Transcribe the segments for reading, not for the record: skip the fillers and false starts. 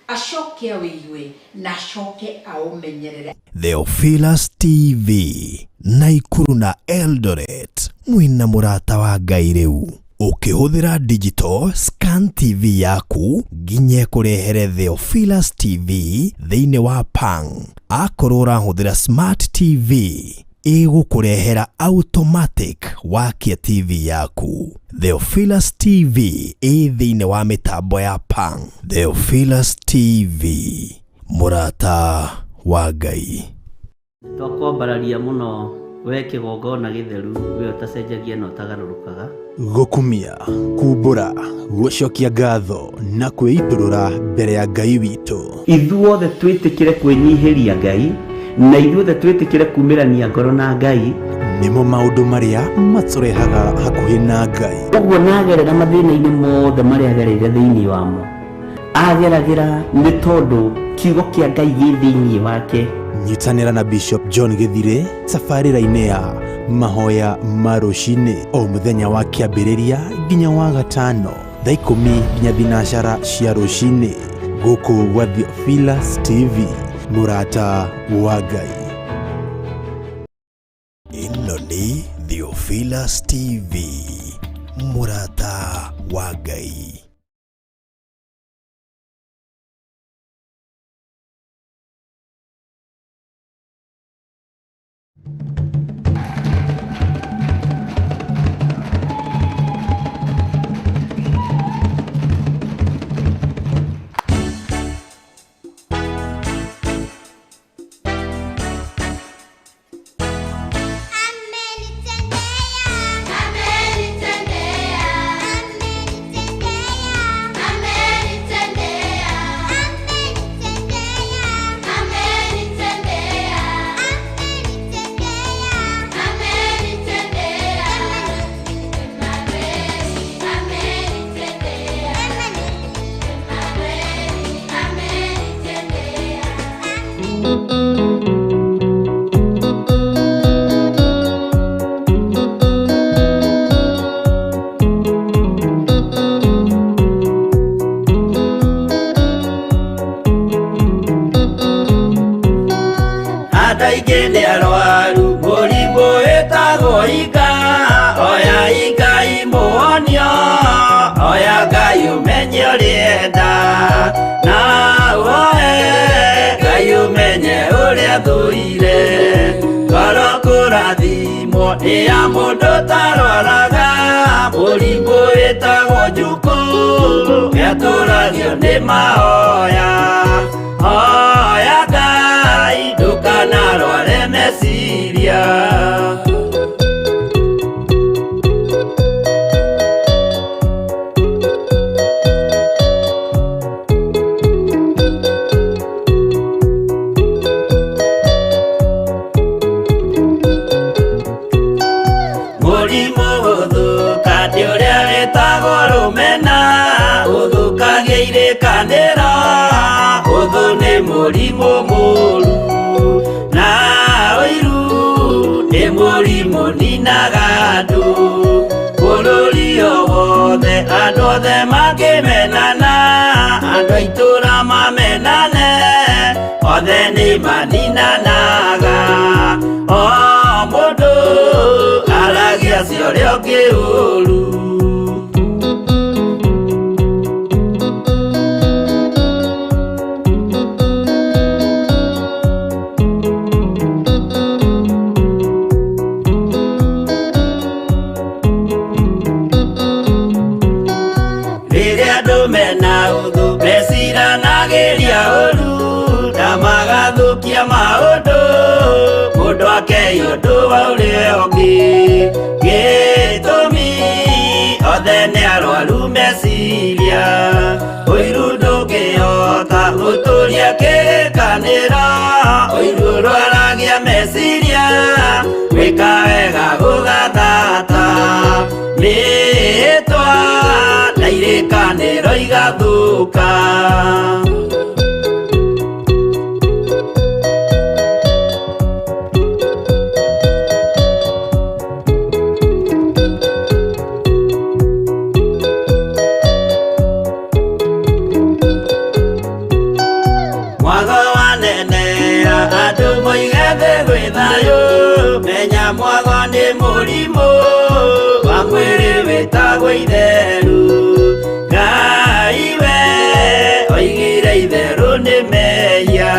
Acoke awĩigue na acoke aũmenyerere. Theophilus TV, Naikuru na Eldoret, mwĩna mũrata wa Ngai rĩu. Ũkĩhũthĩra digital scan TV yaku nginya ĩkũrehere Theophilus TV thĩinĩ wa Pang. Akorwo ũrahũthĩra smart TV ĩgũkũrehera automatic wakia TV yaku. Theophilus TV ĩ thĩinĩ wa mĩtambo ya Pang. Theophilus TV, mũrata wa Ngai. Twakwambararia mũno we kĩgongona gĩtheru, we ũtacenjagia na ũtagarũrũkaga. Gũkumia, kumbũra, gũcokia ngatho na kwĩitũrũra mbere ya Ngai witũ. Ithuothe twĩtĩkĩre kwĩnyihĩria Ngai, na ithuothe twĩtĩkĩre kumĩrania ngoro na Ngai. Nĩmo maũndũ marĩa matũrehaga hakuhĩ na Ngai. Ũguo nagerera mathĩna-inĩ mothe marĩa agereire thĩinĩ wamo, ageragĩra nĩ tondũ kiugo kĩa Ngai gĩ thĩinĩ wake. Nyitanĩra na Bishop John Gĩthirĩ tabarĩra-inĩ ya mahoya ma rũcinĩ o mũthenya wa kĩambĩrĩria nginya wa gatano thaa ikũmi nginya thinacara cia rũcinĩ gũkũ gwa Theophilus TV, mũrata wa Ngai. Ĩno nĩ Theophilus TV, mũrata wa Ngai. Andũ aingĩ nĩ arwaru mũrimũ wĩtagwo ika, oya Ngai mũhonio, oya Ngai ũmenye ũrĩenda, na ũhoe Ngai ũmenye ũrĩa thũire. Ngoro kũrathimwo nĩ ya mũndũ ũtarwaraga, mũrimũ wĩtagwo njukũ, gĩatũragio nĩ mahoya. Hoya Ngai ndũkanarware meciria. Mũrimũ gũthũka nĩ ũrĩa wĩtagwo rũmena, ũthũkagia irĩkanĩro, ũthũ nĩ mũrimũ mũru, na ũiru nĩ mũrimũ ninaga andũ. Bũrũri o wothe andũ othe mangĩmenana, andũ a itũũra mamenane, othe nĩ maninanaga. O mũndũ aragia cia ũrĩa ũngĩ ũru. Rĩrĩa andũ mena ũthũ meciranagĩria ũru, na magathũkia maũndũ, mũndũ akei ũndũ wa ũrĩa ũngĩ. Gĩtũmi othe nĩ arwaru meciria, ũiru ndũngĩhota gũtũria kĩrĩkanĩro, ũiru ũrwaragia meciria, gwĩka wega gũgathata, mĩĩtwa na irĩkanĩro igathũka. Moige thĩ gwĩ thayũ menya mwago nĩ mũrimũ wa mwĩrĩ wĩtagwo itheru Ngai we oigire itherũ nĩ mehia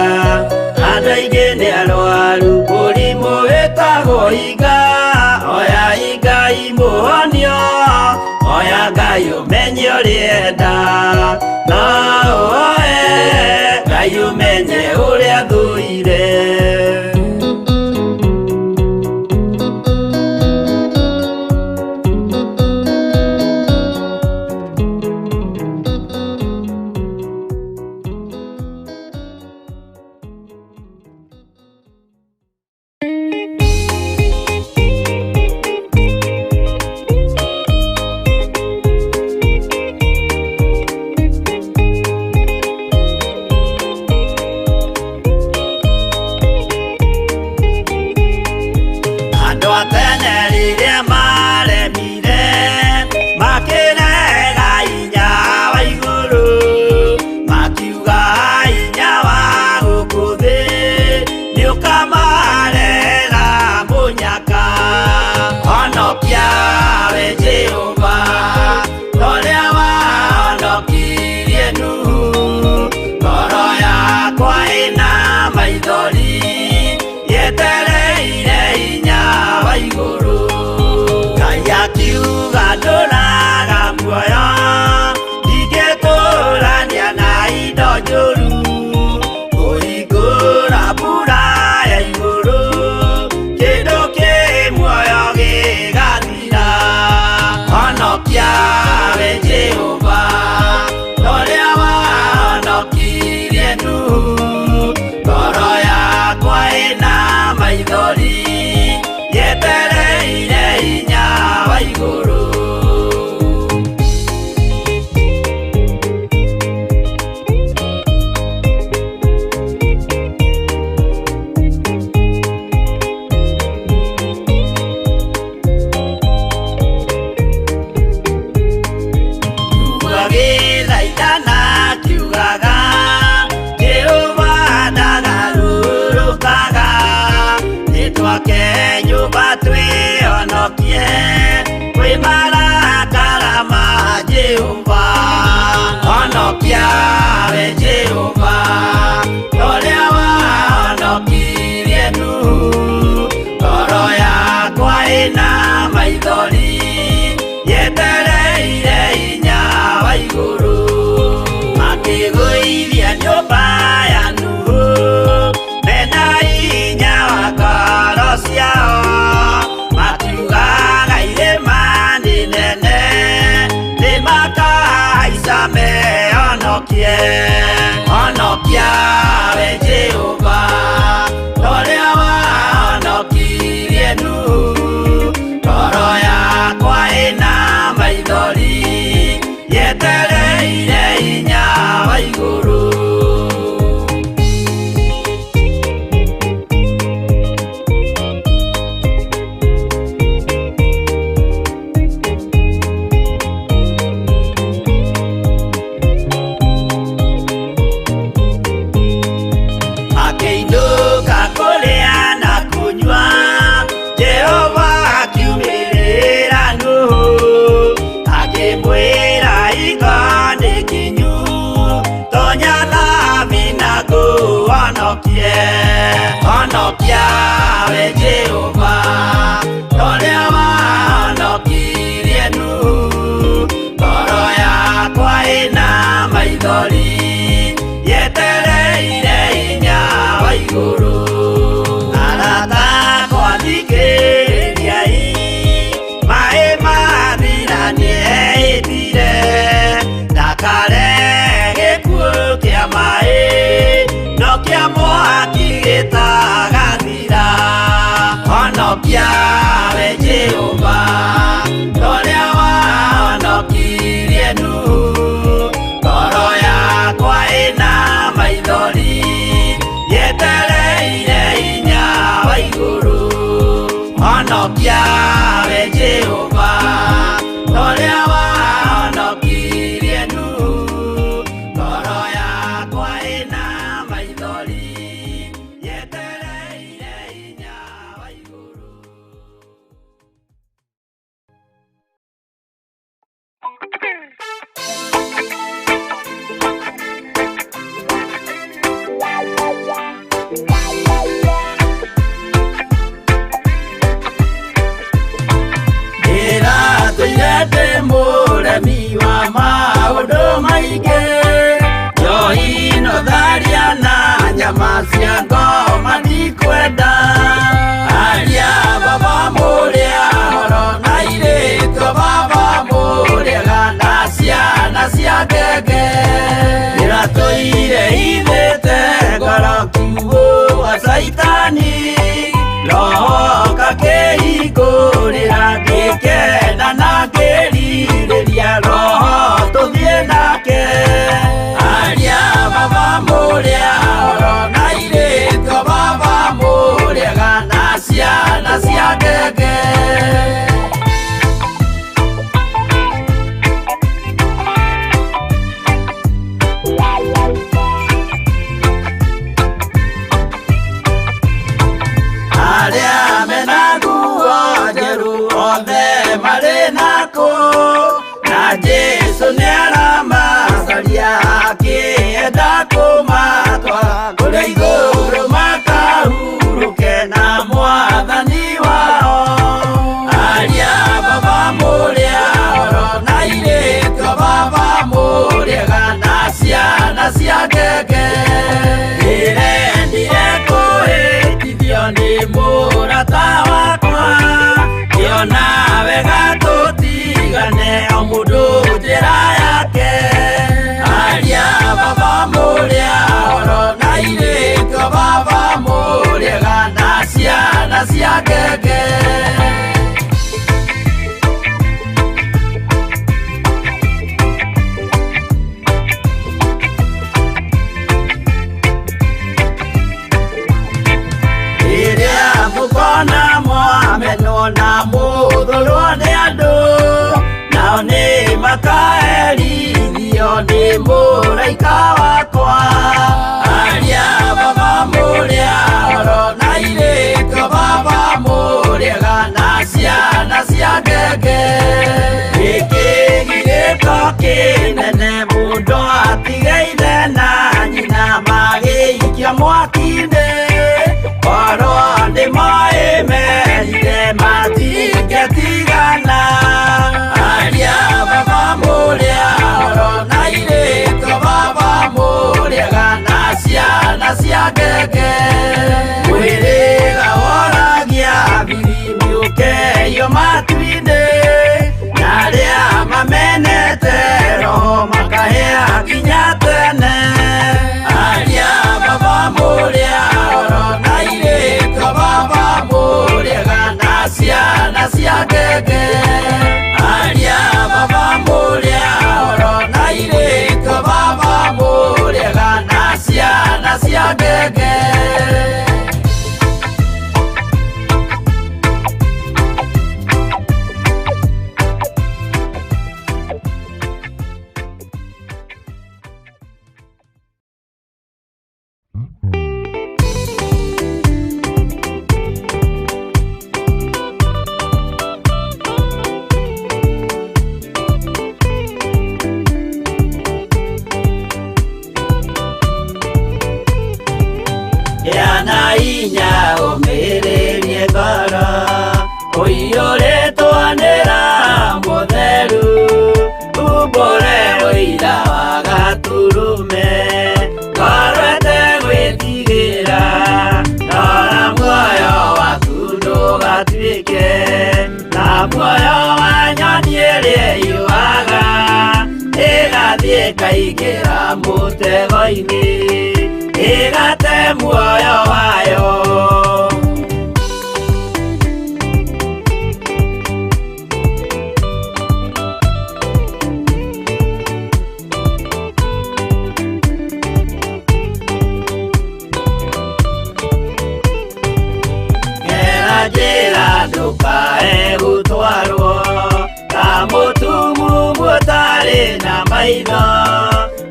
andũ aingĩ nĩ arwaru mũrimũ wĩtagwo iga oya Ngai mũhonio oya Ngai ũmenye ũrĩenda no oe Ngai ũmenye ũrĩa thũire. Honokia we Jehova ũrĩa wahonokirie Nuhu ngoro yakwa ĩna maithori yetereire hinya wa igũrũ. Honokia we Jehova ũrĩa wahonokirie Nuhu ngoro yakwa ĩna maithori yetereire hinya wa igũrũ. Arata akwa thikĩrĩriai maĩ mathira nĩehĩtire ndakare gĩkuũ kĩa maĩ no kĩa mwaki gĩtagathira. Ciama cia ngoma ndikwenda. Aria baba mũrĩa horo na airĩtu a baba mũrĩega na ciana cia ngenge. Ndĩratũire ithĩte ngoro kiugũ wa caitani. Roho kakĩhingũrĩra ngĩkena na ngĩrirĩria roho tũthiĩ nake. Aria baba mũrĩa horo na airĩtu a baba mũrĩega na ciana cia ngenge. Arĩa mena nguo njerũ othe marĩ nakũ, na Jesũ nĩaramacaria akĩenda kũmatwara kũrĩa igũrũ makahurũke na mwathani wao. Aria baba mũrĩa horo na airĩtu a baba mũrĩega na ciana cia ngenge. Ndĩrendire kũhĩtithio nĩ mũrata wakwa, ngĩona wega tũtigane o mũndũ njĩra yake. Aria baba mũrĩa horo na airĩtu a baba mũrĩega na ciana cia ngenge. Rĩrĩa mũkona mwamenwo na mũthũrwo nĩ andũ, nao nĩ makaherithio nĩ mũraika wakwa. Aria baba mũrĩa horo na airĩtu a baba mũrĩega na ciana cia ngenge. Gĩkĩ gĩgĩko kĩnene mũndũ atige ithe na nyina magĩikia mwaki-inĩ. Korwo nĩ moĩ merire matingĩtigana. Aria baba mũrĩa horo na airĩtu a baba mũrĩega na ciana cia ngenge. Mwĩrĩga woragia biribiri ũkeio matu-inĩ, na arĩa mamenete roho makahĩa nginya tene. Aria baba mũrĩa horo na airĩtu a baba mũrĩega na ciana cia ngenge. Aria baba mũrĩa horo na airĩtu a baba mũrĩega na ciana cia ngenge. Gĩa na hinya ũmĩrĩrie ngoro, ũiyũrĩtwo nĩ Roho Mũtheru, umbũre ũira wa Gatũrũme, ngoro ĩtegwĩtigĩra, rora muoyo waku ndũgatuĩke ta muoyo wa nyoni ĩrĩa ĩũaga, ĩgathiĩ ĩkaingĩra mũtego-inĩ, ĩgate muoyo wayo. Gera njĩra ndũkae gũtwarwo ta mũtumumu ũtarĩ na maitho,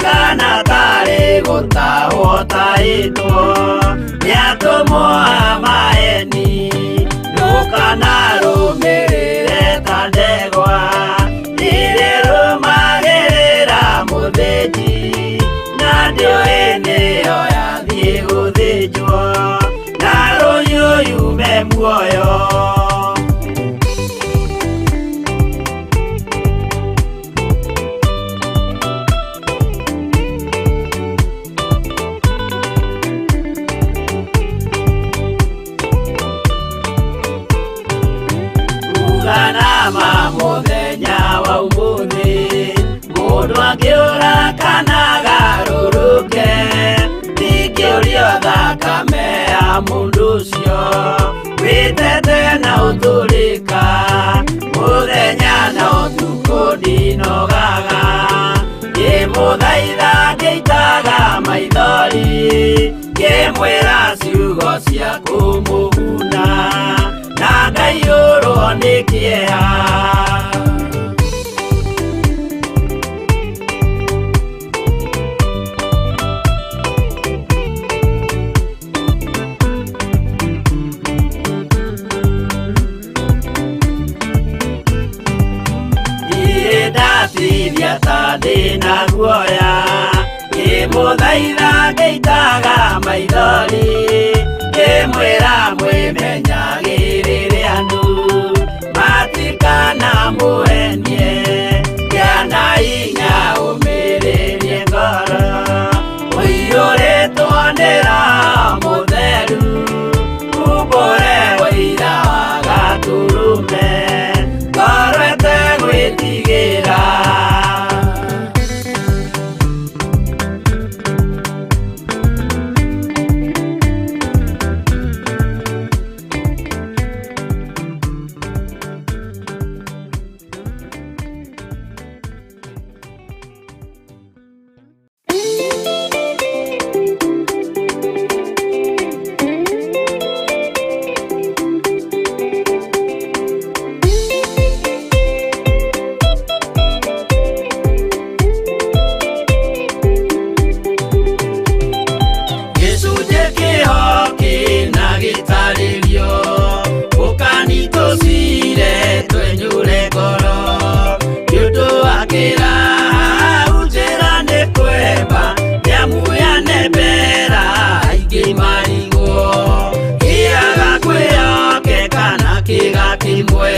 kana tarĩ gũtahwo tahĩtwo nĩ atũmwo a maeni. Ndũkanarũmĩrĩre ta ndegwa ĩrĩa ĩrũmagĩrĩra mũthĩnji, na ndĩũĩ nĩyo yathiĩ gũthĩnjwo, na rũhiũ yume muoyo. ũcio wĩtete na ũtũrĩka mũthenya na ũtukũ ndinogaga ngĩmũthaitha ngĩitaga maithori ngĩmwĩra ciugo cia kũmũguna na ngaiyũrwo nĩ kĩeha. Ndatirĩa ta ndĩna guoya ngĩmũthaitha ngĩitaga maithori ngĩmwĩra mwĩmenyagĩrĩre andũ matikanamũhenie kĩana inya ũmĩrĩrie ngoro ũiyũrĩtwo nĩ Roho Mũtheru umbũre ũira wa Gatũrũme ngoro ĩtegwĩtigĩra. Gĩcunjĩ kĩho kĩna gĩtarĩrio ũkanitũcire twenyũre ngoro nĩ ũndũ wa kĩraha njĩra nĩ kwemba nĩamu yanembera aingĩ marigwo kĩaga kwĩhokeka na kĩga kĩmwe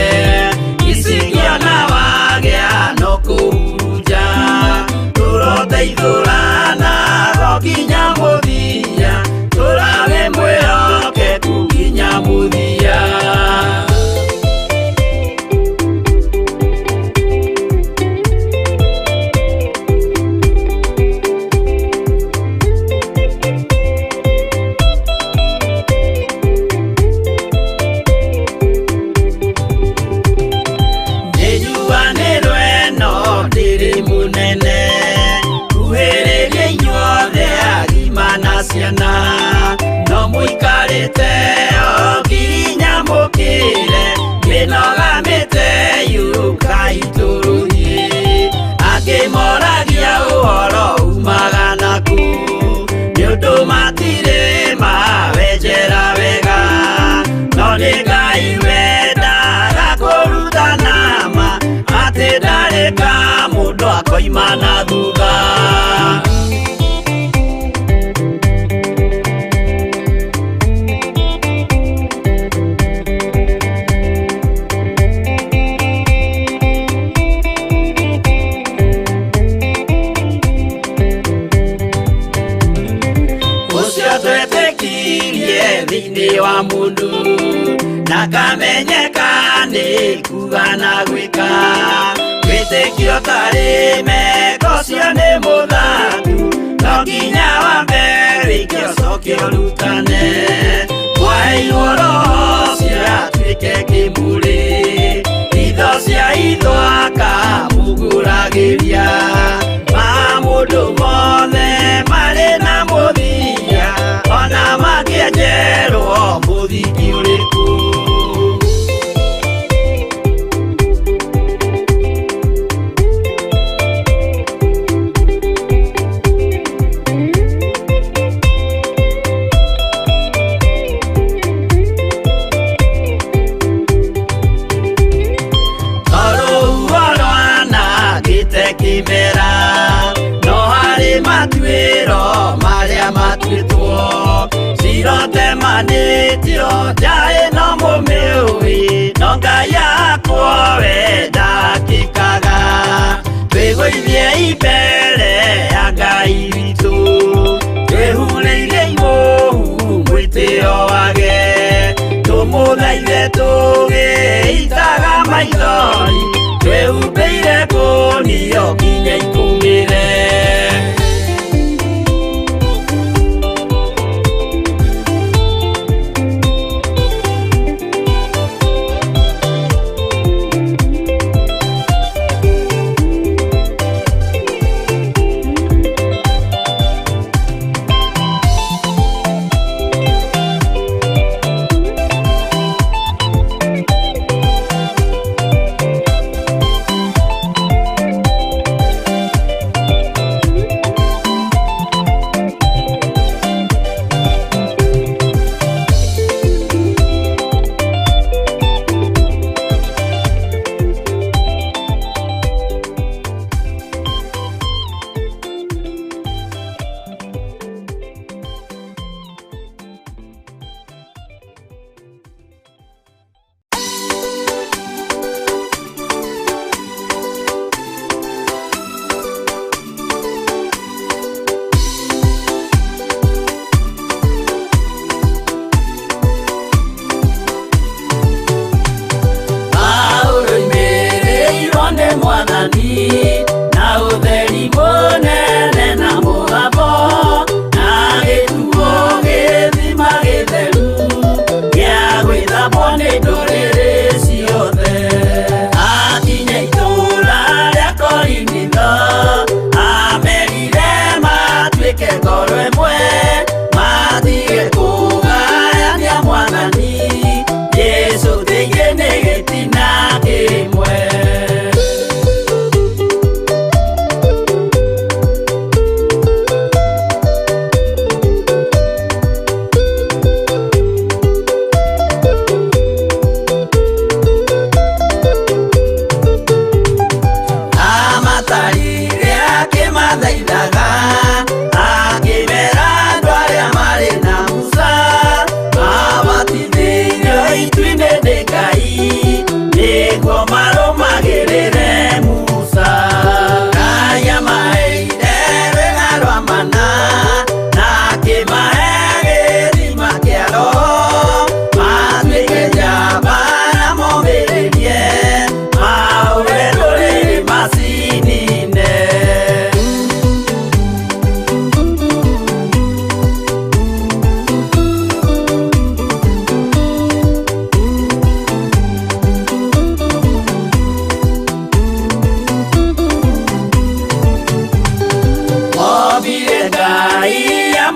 icingĩona wagĩa no kũhurunja tũroteithũrana nginya mũthia tũrawe mwĩhokeku nginya mũthia. Nĩnjuanĩrwo ĩno ndĩrĩ mũnene kuhĩrĩria inyuothe agima na ciana no mũikarĩte o nginya mũkĩre mĩnoga mĩte yũkai tũrũthiĩ angĩ moragia ũhoro umaga naku nĩ ũndũ matirĩ mawenjera wega no nĩ Ngai wendaga kũrutana ma atĩ ndarĩ ka mũndũ akoima na thutha. Ũcio twetĩkirie thĩinĩ wa mũndũ na kamenyeka nĩ kuga na gwĩka wĩtĩkio tarĩ meko ũcio nĩ mũthaku no nginya wambe wĩke ũcoke ũrutane mwaheirwo Roho ũcio atuĩke kĩmũrĩ itho cia itho akamũgũragĩria ma mũndũ mothe marĩ na mũthia ona mangĩenjerwo mũthingi ũrĩkũ. Tondũ rwanangĩte kĩmera no harĩ matuĩro marĩa matuĩtwo cirotemanĩtio nja ĩno mũmĩũĩ no Ngai akwo we ndakĩkaga twĩgũithie mbere ya Ngai witũ twĩhurĩire imũhu mwĩtĩo wage tũmũthaithe tũgĩitaga maithori twĩhumbĩire kũnio nginya ikũmĩre.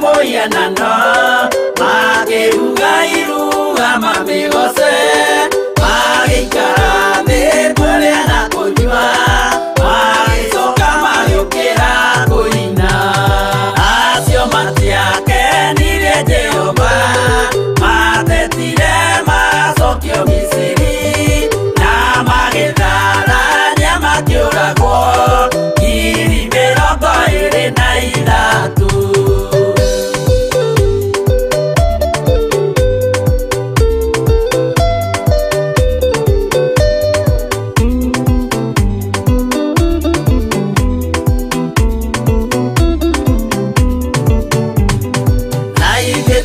Mũhianano, makĩruga iruga mamĩgoce, magĩikara thĩ kũrĩa na kũnyua, magĩcoka magĩũkĩra kũina. Acio matiakenirie Jehova, matetire macokio Misiri, na magĩtharania makĩũragwo 23,000. Na ithuĩ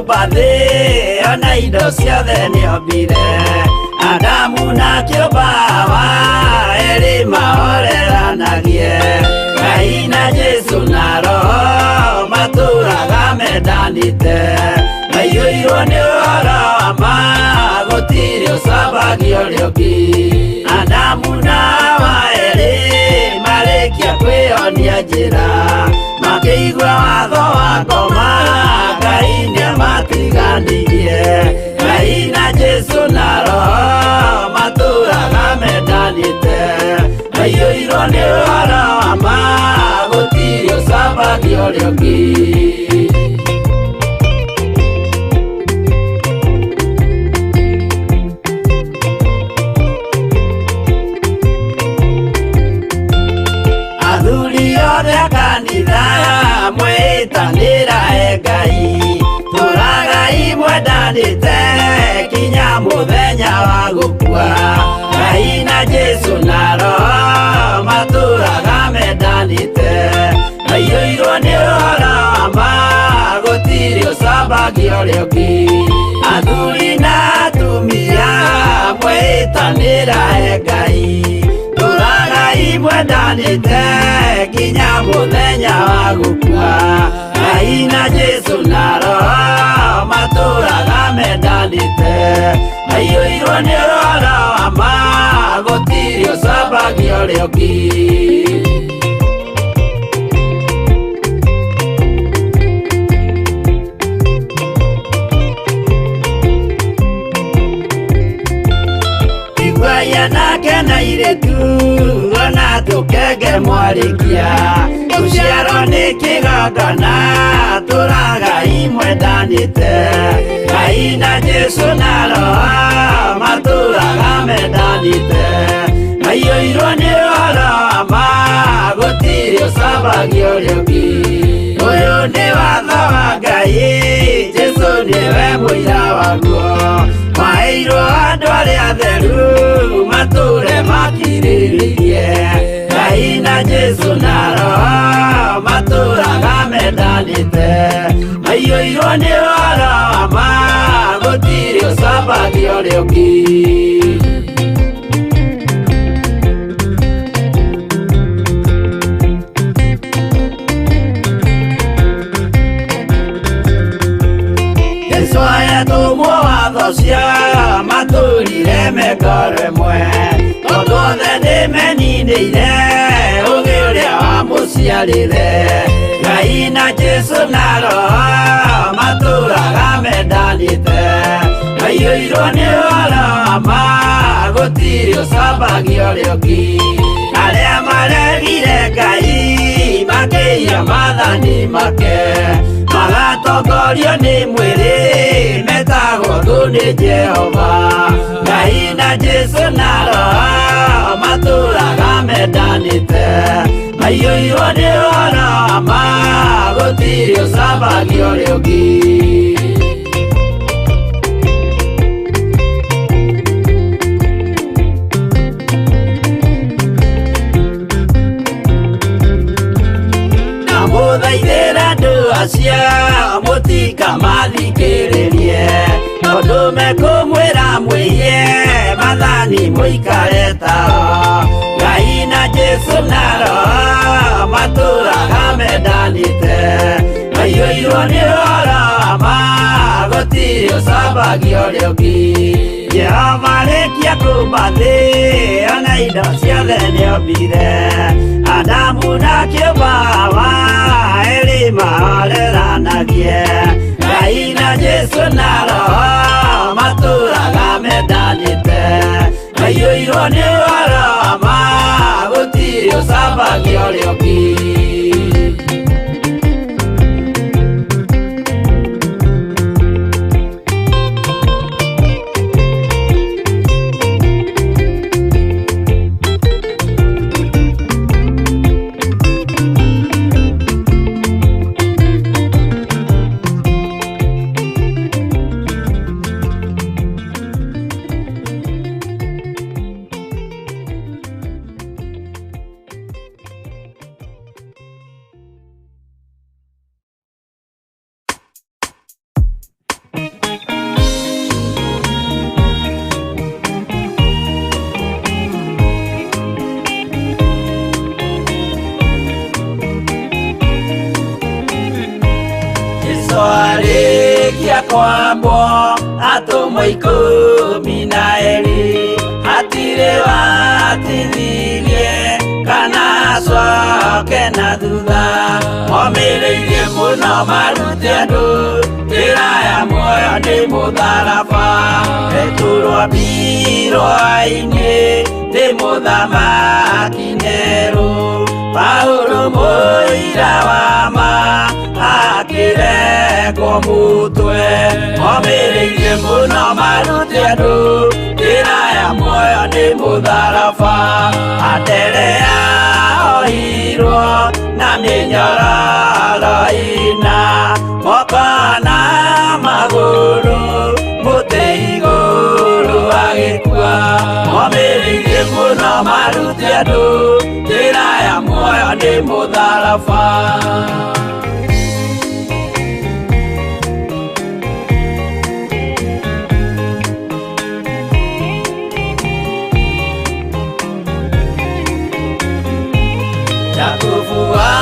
kũmba thĩ ona indo ciothe nĩombire Adamu na kĩũmba Hawa erĩ mahoreranagie Ngai na Jesũ na Roho matũraga mendanĩte maiyũirwo nĩ ũhoro wa ma gũtirĩ ũcambagia ũrĩa ũngĩ Adamu na Hawa erĩ marĩkia kwĩyonia njĩra makĩigua watho wa ngoma Ngai nĩamatiganirie Ngai na Jesũ na Roho matũraga mendanĩte maiyũirwo nĩ ũhoro wa ma gũtirĩ ũcambagia ũrĩa ũngĩ. Athuri othe a kanitha mwĩtanĩra e Ngai tũragai mwendanĩte kinya mũthenya wa gũkua Ngai na Jesũ na Roho matũraga mendanĩte maiyũirwo nĩ ũhoro wa ma gũtirĩ ũcambagia ũrĩa ũngĩ Athuri na atumia mwĩtanĩra e Ngai tũragai mwendanĩte kinya mũthenya wa gũkua Ngai na Jesũ na Roho matũraga mendanĩte maiyũirwo nĩ ũhoro wa ma gũtirĩ ũcambagia ũrĩa ũngĩ. Iguai anake na airĩtu ona tũkenge mwarĩkia gũciarwo nĩ kĩgongona tũragai mwendanĩte Ngai na Jesũ na Roho matũraga mendanĩte maiyũirwo nĩ ũhoro wa ma gũtirĩ ũcambagia ũrĩa ũngĩ Ũyũ nĩ watho wa Ngai Jesũ nĩwe mũira waguo maheirwo andũ arĩa atheru matũre makirĩrĩirie Ngai na Jesũ na Roho matũraga mendanĩte maiyũirwo nĩ ũhoro wa ma gũtirĩ ũcambagia ũrĩa ũngĩ. Jesũ ayatũmwo watho cia matũrire mengoro ĩmwe tondũ othe nĩmeninĩire ũgĩ ũrĩa wamũciarire Ngai na Jesũ na Roho matũraga mendanĩte maiyũirwo nĩ ũhoro wa ma gũtirĩ ũcambagia ũrĩa ũngĩ Arĩa maregire Ngai makĩiya maathani make magatongorio nĩ mwĩrĩ metagwo thũ nĩ Jehova Ngai na Jesũ na Roho matũraga mendanĩte maiyũirwo nĩ ũhoro wa ma gũtirĩ ũcambagia ũrĩa ũngĩ. Ndamũthaithĩra andũ acio mũtikamathikĩrĩrie tondũ mekũmwĩra mwĩiye maathani mũikare tao Ngai na Jesũ na Roho matũraga mendanĩte maiyũirwo nĩ ũhoro wa ma gũtirĩ ũcambagia ũrĩa ũngĩ Jehova arĩkia kũmba thĩ ona indo ciothe nĩombire Adamu na kĩũmba Hawa erĩ mahoreranagie Ngai na Jesũ na Roho matũraga mendanĩte maiyũirwo nĩ ũhoro wa ma gũtirĩ ũcambagia ũrĩa ũngĩ. Arĩkia kwambwo atũmwo 12 hatirĩ watithirie kana acoke na thutha. Momĩrĩirie mũno marute andũ njĩra ya muoyo nĩ mũtharaba. Petero ambirwo ainĩ nĩ mũthamaki Nero. Paulo mũira wa ma akĩrekwo mũtwe. Momĩrĩirie mũno marute andũ njĩra ya muoyo nĩ mũtharaba. Anderea ohirwo na mĩnyororo ĩna moko na magũrũ mũtĩ igũrũ agĩkua. Momĩrĩirie mũno marute andũ njĩra ya muoyo nĩ mũtharaba. Jakubu wa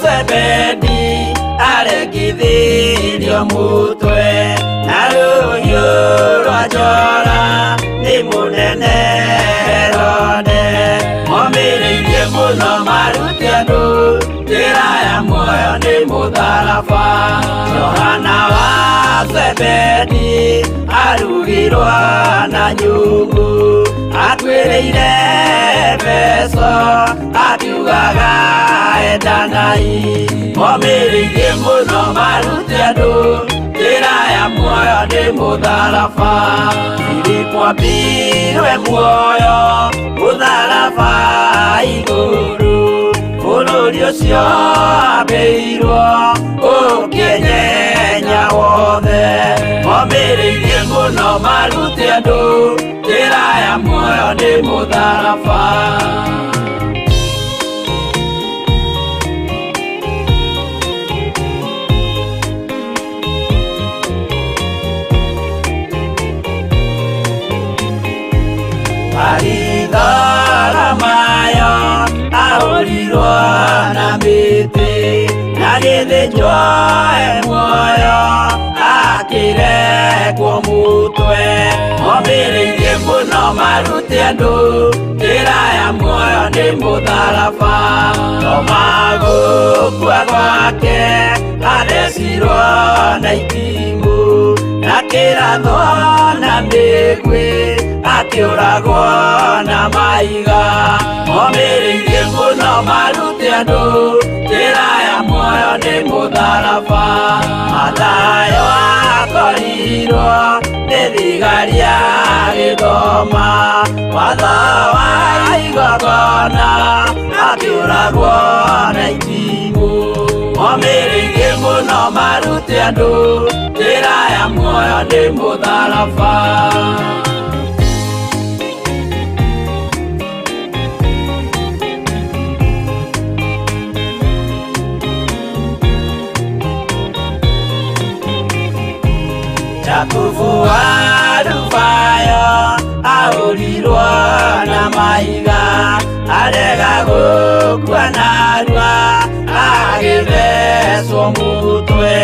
Zebedi aregithirio mũtwe na rũhiũ rwa njora nĩ mũnene Herode. Momĩrĩirie mũno marute andũ njĩra ya muoyo nĩ mũtharaba. Johana wa Zebedi arugirwo na nyũngũ akuĩrĩire Efeso akiugaga endanai. Momĩrĩirie mũno marute andũ njĩra ya muoyo nĩ mũtharaba. Filipo ambirwe muoyo mũtharaba igũrũ bũrũri ũcio ambĩirwo ũkĩnyenya wothe. Momĩrĩirie mũno marute andũ njĩra ya muoyo nĩ mũtharaba. Baritholomayo ahũrirwo na mĩtĩ na gĩthĩnjwo e muoyo akĩrekwo mũtwe. Momĩrĩirie mũno marute andũ njĩra ya muoyo nĩ mũtharaba. Toma gũkua gwake athecirwo na itimũ na kĩrathwo na mĩguĩ akĩũragwo na mahiga. Momĩrĩirie mũno marute andũ njĩra ya muoyo nĩ mũtharaba. Mathayo akorirwo nĩ thigari agĩthoma watho wa igongona akĩũragwo na itimũ. Momĩrĩirie mũno marute andũ njĩra ya muoyo nĩ mũtharaba. Jakubu wa Alufayo ahũrirwo na mahiga arega gũkua narua agĩthecwo mũtwe.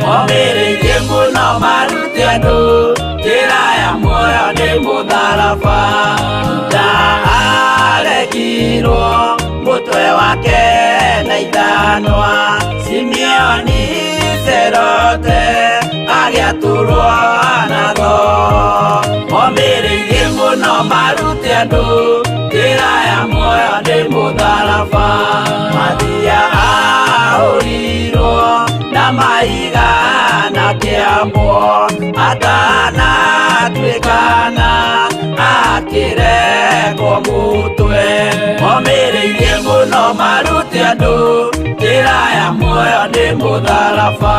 Momĩrĩirie mũno marute andũ njĩra ya muoyo nĩ mũtharaba. Juda arekirwo mũtwe wake na ithanwa. Simeoni Serote agĩatũrwo na thoo. Momĩrĩirie mũno marute andũ njĩra ya muoyo nĩ mũtharaba. Mathia ahũrirwo na mahiga na kĩambwo atanatuĩkana akĩrekwo mũtwe. Momĩrĩirie mũno marute andũ njĩra ya muoyo nĩ mũtharaba.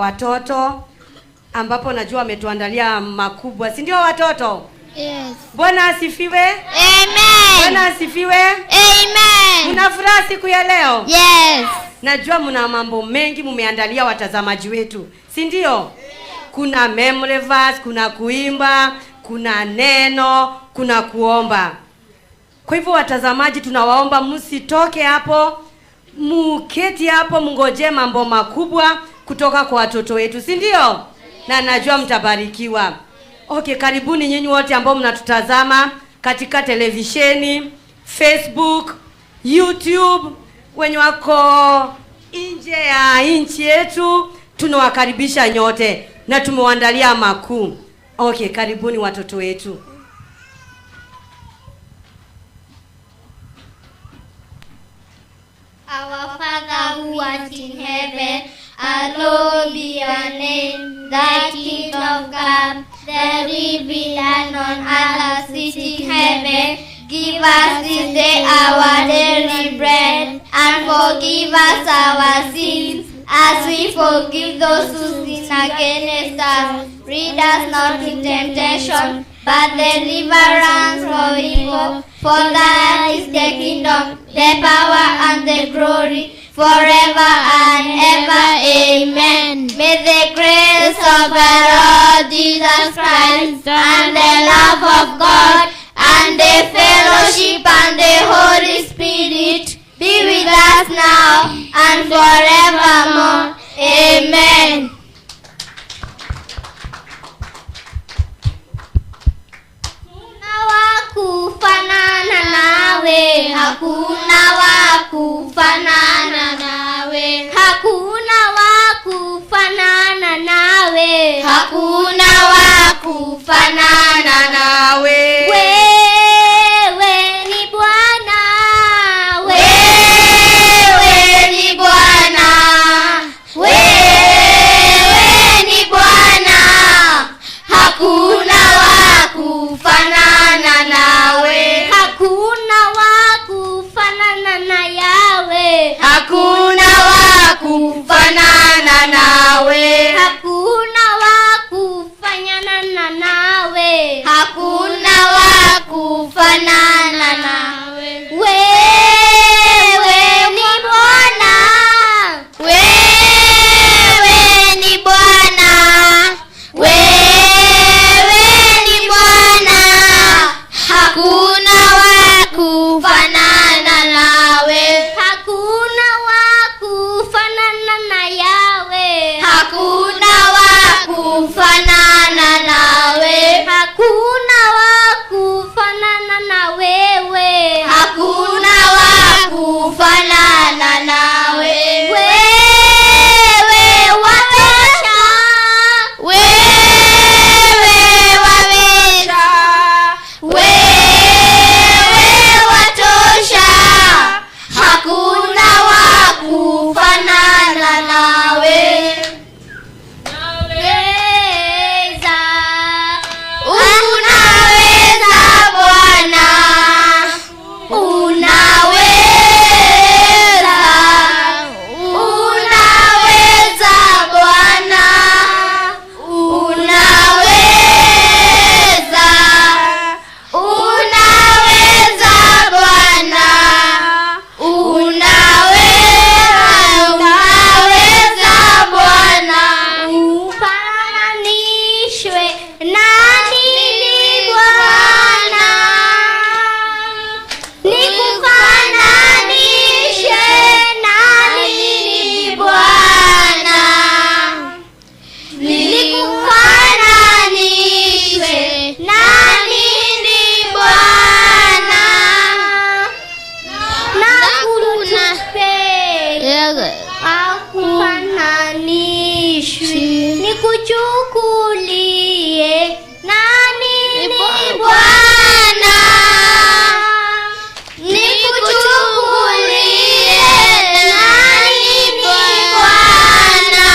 watoto ambapo najua wametuandalia makubwa, si ndio watoto? Yes. Bwana asifiwe. Amen. Bwana asifiwe. Amen. Mna furaha siku ya leo? Yes. Najua mna mambo mengi mumeandalia watazamaji wetu, si ndio? Kuna memory verse, kuna kuimba, kuna neno, kuna kuomba. Kwa hivyo watazamaji, tunawaomba msitoke hapo, muketi hapo, mngojee mambo makubwa kutoka kwa watoto wetu, si ndio? Na najua mtabarikiwa. Okay, karibuni nyinyi wote ambao mnatutazama katika televisheni, Facebook, YouTube, wenye wako nje ya nchi yetu, tunawakaribisha nyote na tumewaandalia makuu. Okay, karibuni watoto wetu. Our Father who art in heaven, hallowed be your name. Thy kingdom come, thy will be done on earth as it is in heaven. Give us this day our daily bread, and forgive us our sins, as we forgive those who sin against us. Lead us not into temptation, but deliver us from evil. For thine is the kingdom, the power, and the glory, forever and ever. Amen. May the grace of our Lord Jesus Christ, and the love of God, and the fellowship and the Holy Spirit be with us now and forevermore. Amen. Hakuna wa kufanana nawe, hakuna wa kufanana nawe, hakuna wa kufanana nawe, hakuna wa kufanana nawe. Wewe ni Bwana, wewe ni Bwana, wewe ni Bwana, hakuna wa kufanana nawe, hakuna wa kufanana na Yahweh, hakuna wa kufanana nawe, hakuna wa kufanana nawe, hakuna wa kufanana nawe. Wewe ni Bwana, wewe ni Bwana, wewe ni Bwana, hakuna wa kufanana nawe, hakuna wa kufanana na Yahweh, hakuna wa kufanana nawe, hakuna wa kufanana na wewe, hakuna wa kufanana nawe. Wewe watosha, wewe waweza, wewe watosha, hakuna wa kufanana nawe. Unaweza, unaweza Bwana, unaweza, unaweza Bwana, unaweza, unaweza Bwana, unaweza, unaweza Bwana. Ufananishwe na nini Bwana? Nikufananishe na nini Bwana? Nikufananishe na nini Bwana? Na kutupe akufananishwi, nikuchukulie na nini Bwana? Nikuchukulie na nini Bwana?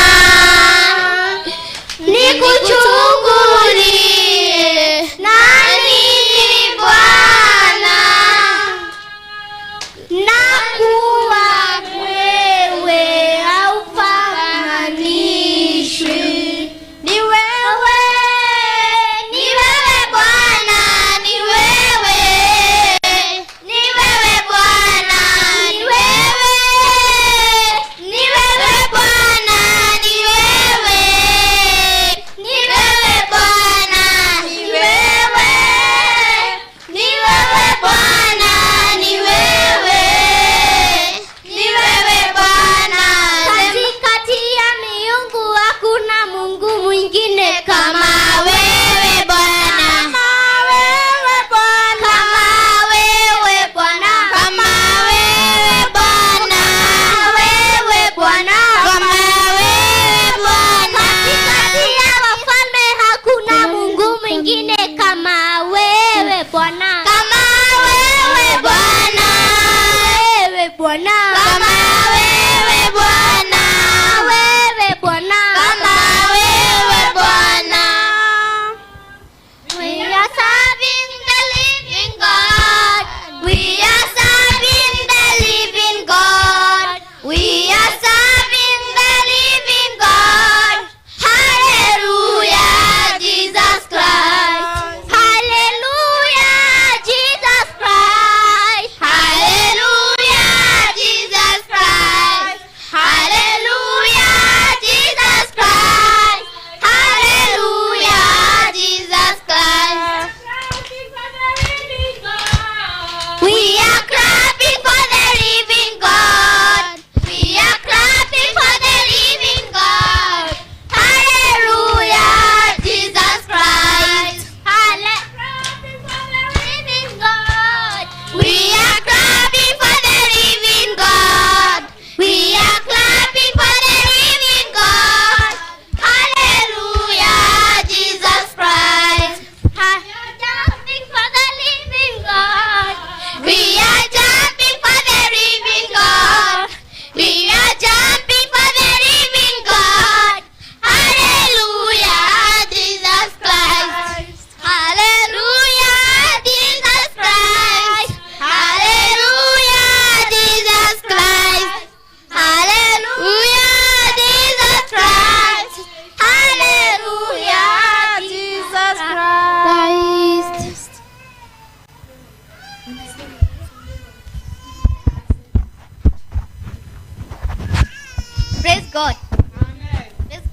Nikuchukulie na nini Bwana? Na kuwa wewe haufananishwi.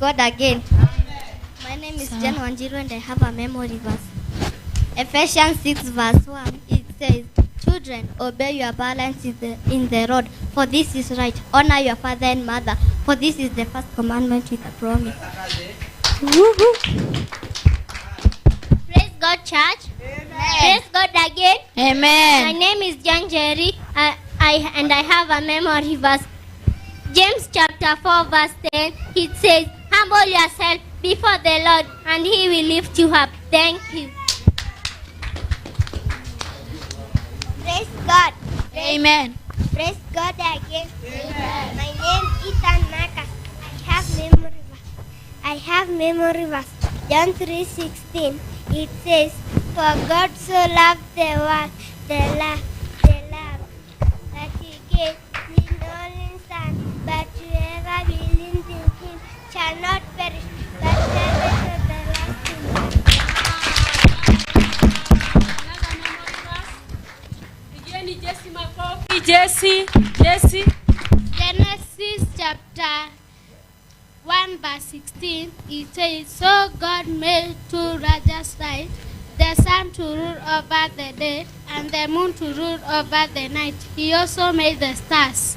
God again. My name is Jen Wanjiru and I have a memory verse. Ephesians 6 verse 1, it says, Children, obey your parents in the Lord, for this is right. Honor your father and mother, for this is the first commandment with a promise. Praise God, church. Amen. Praise God again. Amen. My name is John Jerry, and I have a memory verse. James chapter 4 verse 10, it says, Humble yourself before the Lord, and he will lift you up. Thank you. Praise God. Amen. Praise God again. Amen. My name is Ethan Marcus. I have memory verse. John 3:16. It says, For God so loved the world, the love, that he gave his only Son, but whoever believes in him shall not perish, but have everlasting life. Jesse, Jesse. Genesis chapter 1 verse 16, it says, So God made two righteous lights, the sun to rule over the day and the moon to rule over the night. He also made the stars.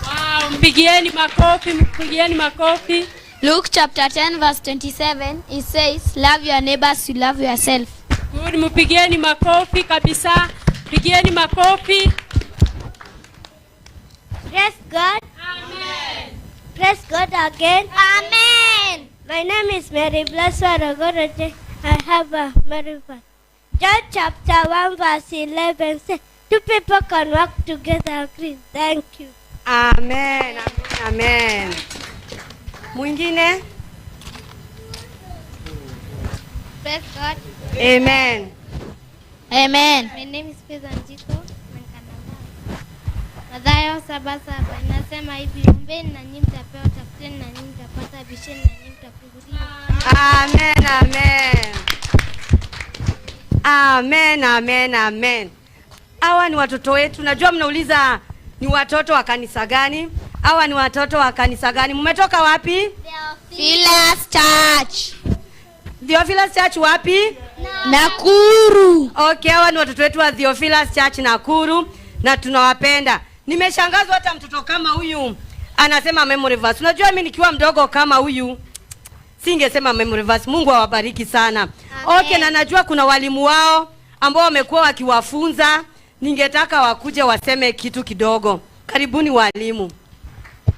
Wow, mpigieni makofi, mpigieni makofi. Luke chapter 10 verse 27, it says, Love your neighbors, you love yourself. Good, mpigieni makofi kabisa. Pigieni makofi. Praise God. Amen. Praise God again. Amen. My name is Mary Blessed Ogoroje. I have a memory verse. John chapter 1 verse 11 says, Two people can work together. Agree. Thank you. Amen. Amen. Amen. Mwingine? Praise God. Amen. Amen. My name is Faith Anjiko. Mathayo 7:7 inasema hivi, ombeni na nyinyi mtapewa, tafuteni na nyinyi mtapata, bisheni na nyinyi mtafunguliwa. Amen, amen. Amen, amen, amen. Hawa ni watoto wetu. Najua mnauliza ni watoto wa kanisa gani? Hawa ni watoto wa kanisa gani? Mmetoka wapi? Theophilus Church. Theophilus Church wapi? Nakuru. Okay, hawa ni watoto wetu wa Theophilus Church Nakuru na tunawapenda. Nimeshangazwa hata mtoto kama huyu anasema memory verse. Unajua mimi nikiwa mdogo kama huyu singesema memory verse. Mungu awabariki sana. Amen. Okay, na najua kuna walimu wao ambao wamekuwa wakiwafunza. Ningetaka wakuje waseme kitu kidogo. Karibuni walimu.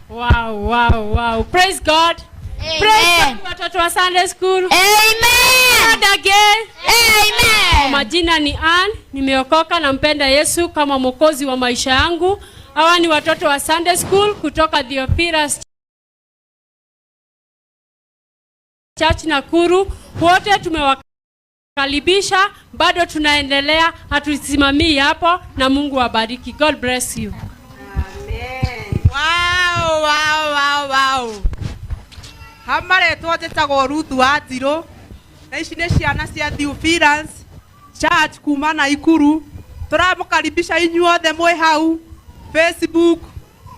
Wow, wow, wow. Praise God. Amen. Praise God, watoto wa Sunday school. Amen. God again. Amen. Kwa majina ni Ann, nimeokoka na mpenda Yesu kama mwokozi wa maisha yangu. Hawa ni watoto wa Sunday school kutoka Theophilus Church Nakuru. Wote tumewakaribisha, bado tunaendelea, hatusimamii hapo, na Mungu awabariki. God bless you. Amen. Wow, wow, wow, wow. Hamaretwo njĩtagwo Ruth wa Ndirũ, na ici nĩ ciana cia Theophilus Church kuma Naikuru. Tũramũkaribisha inyuothe mwĩ hau Facebook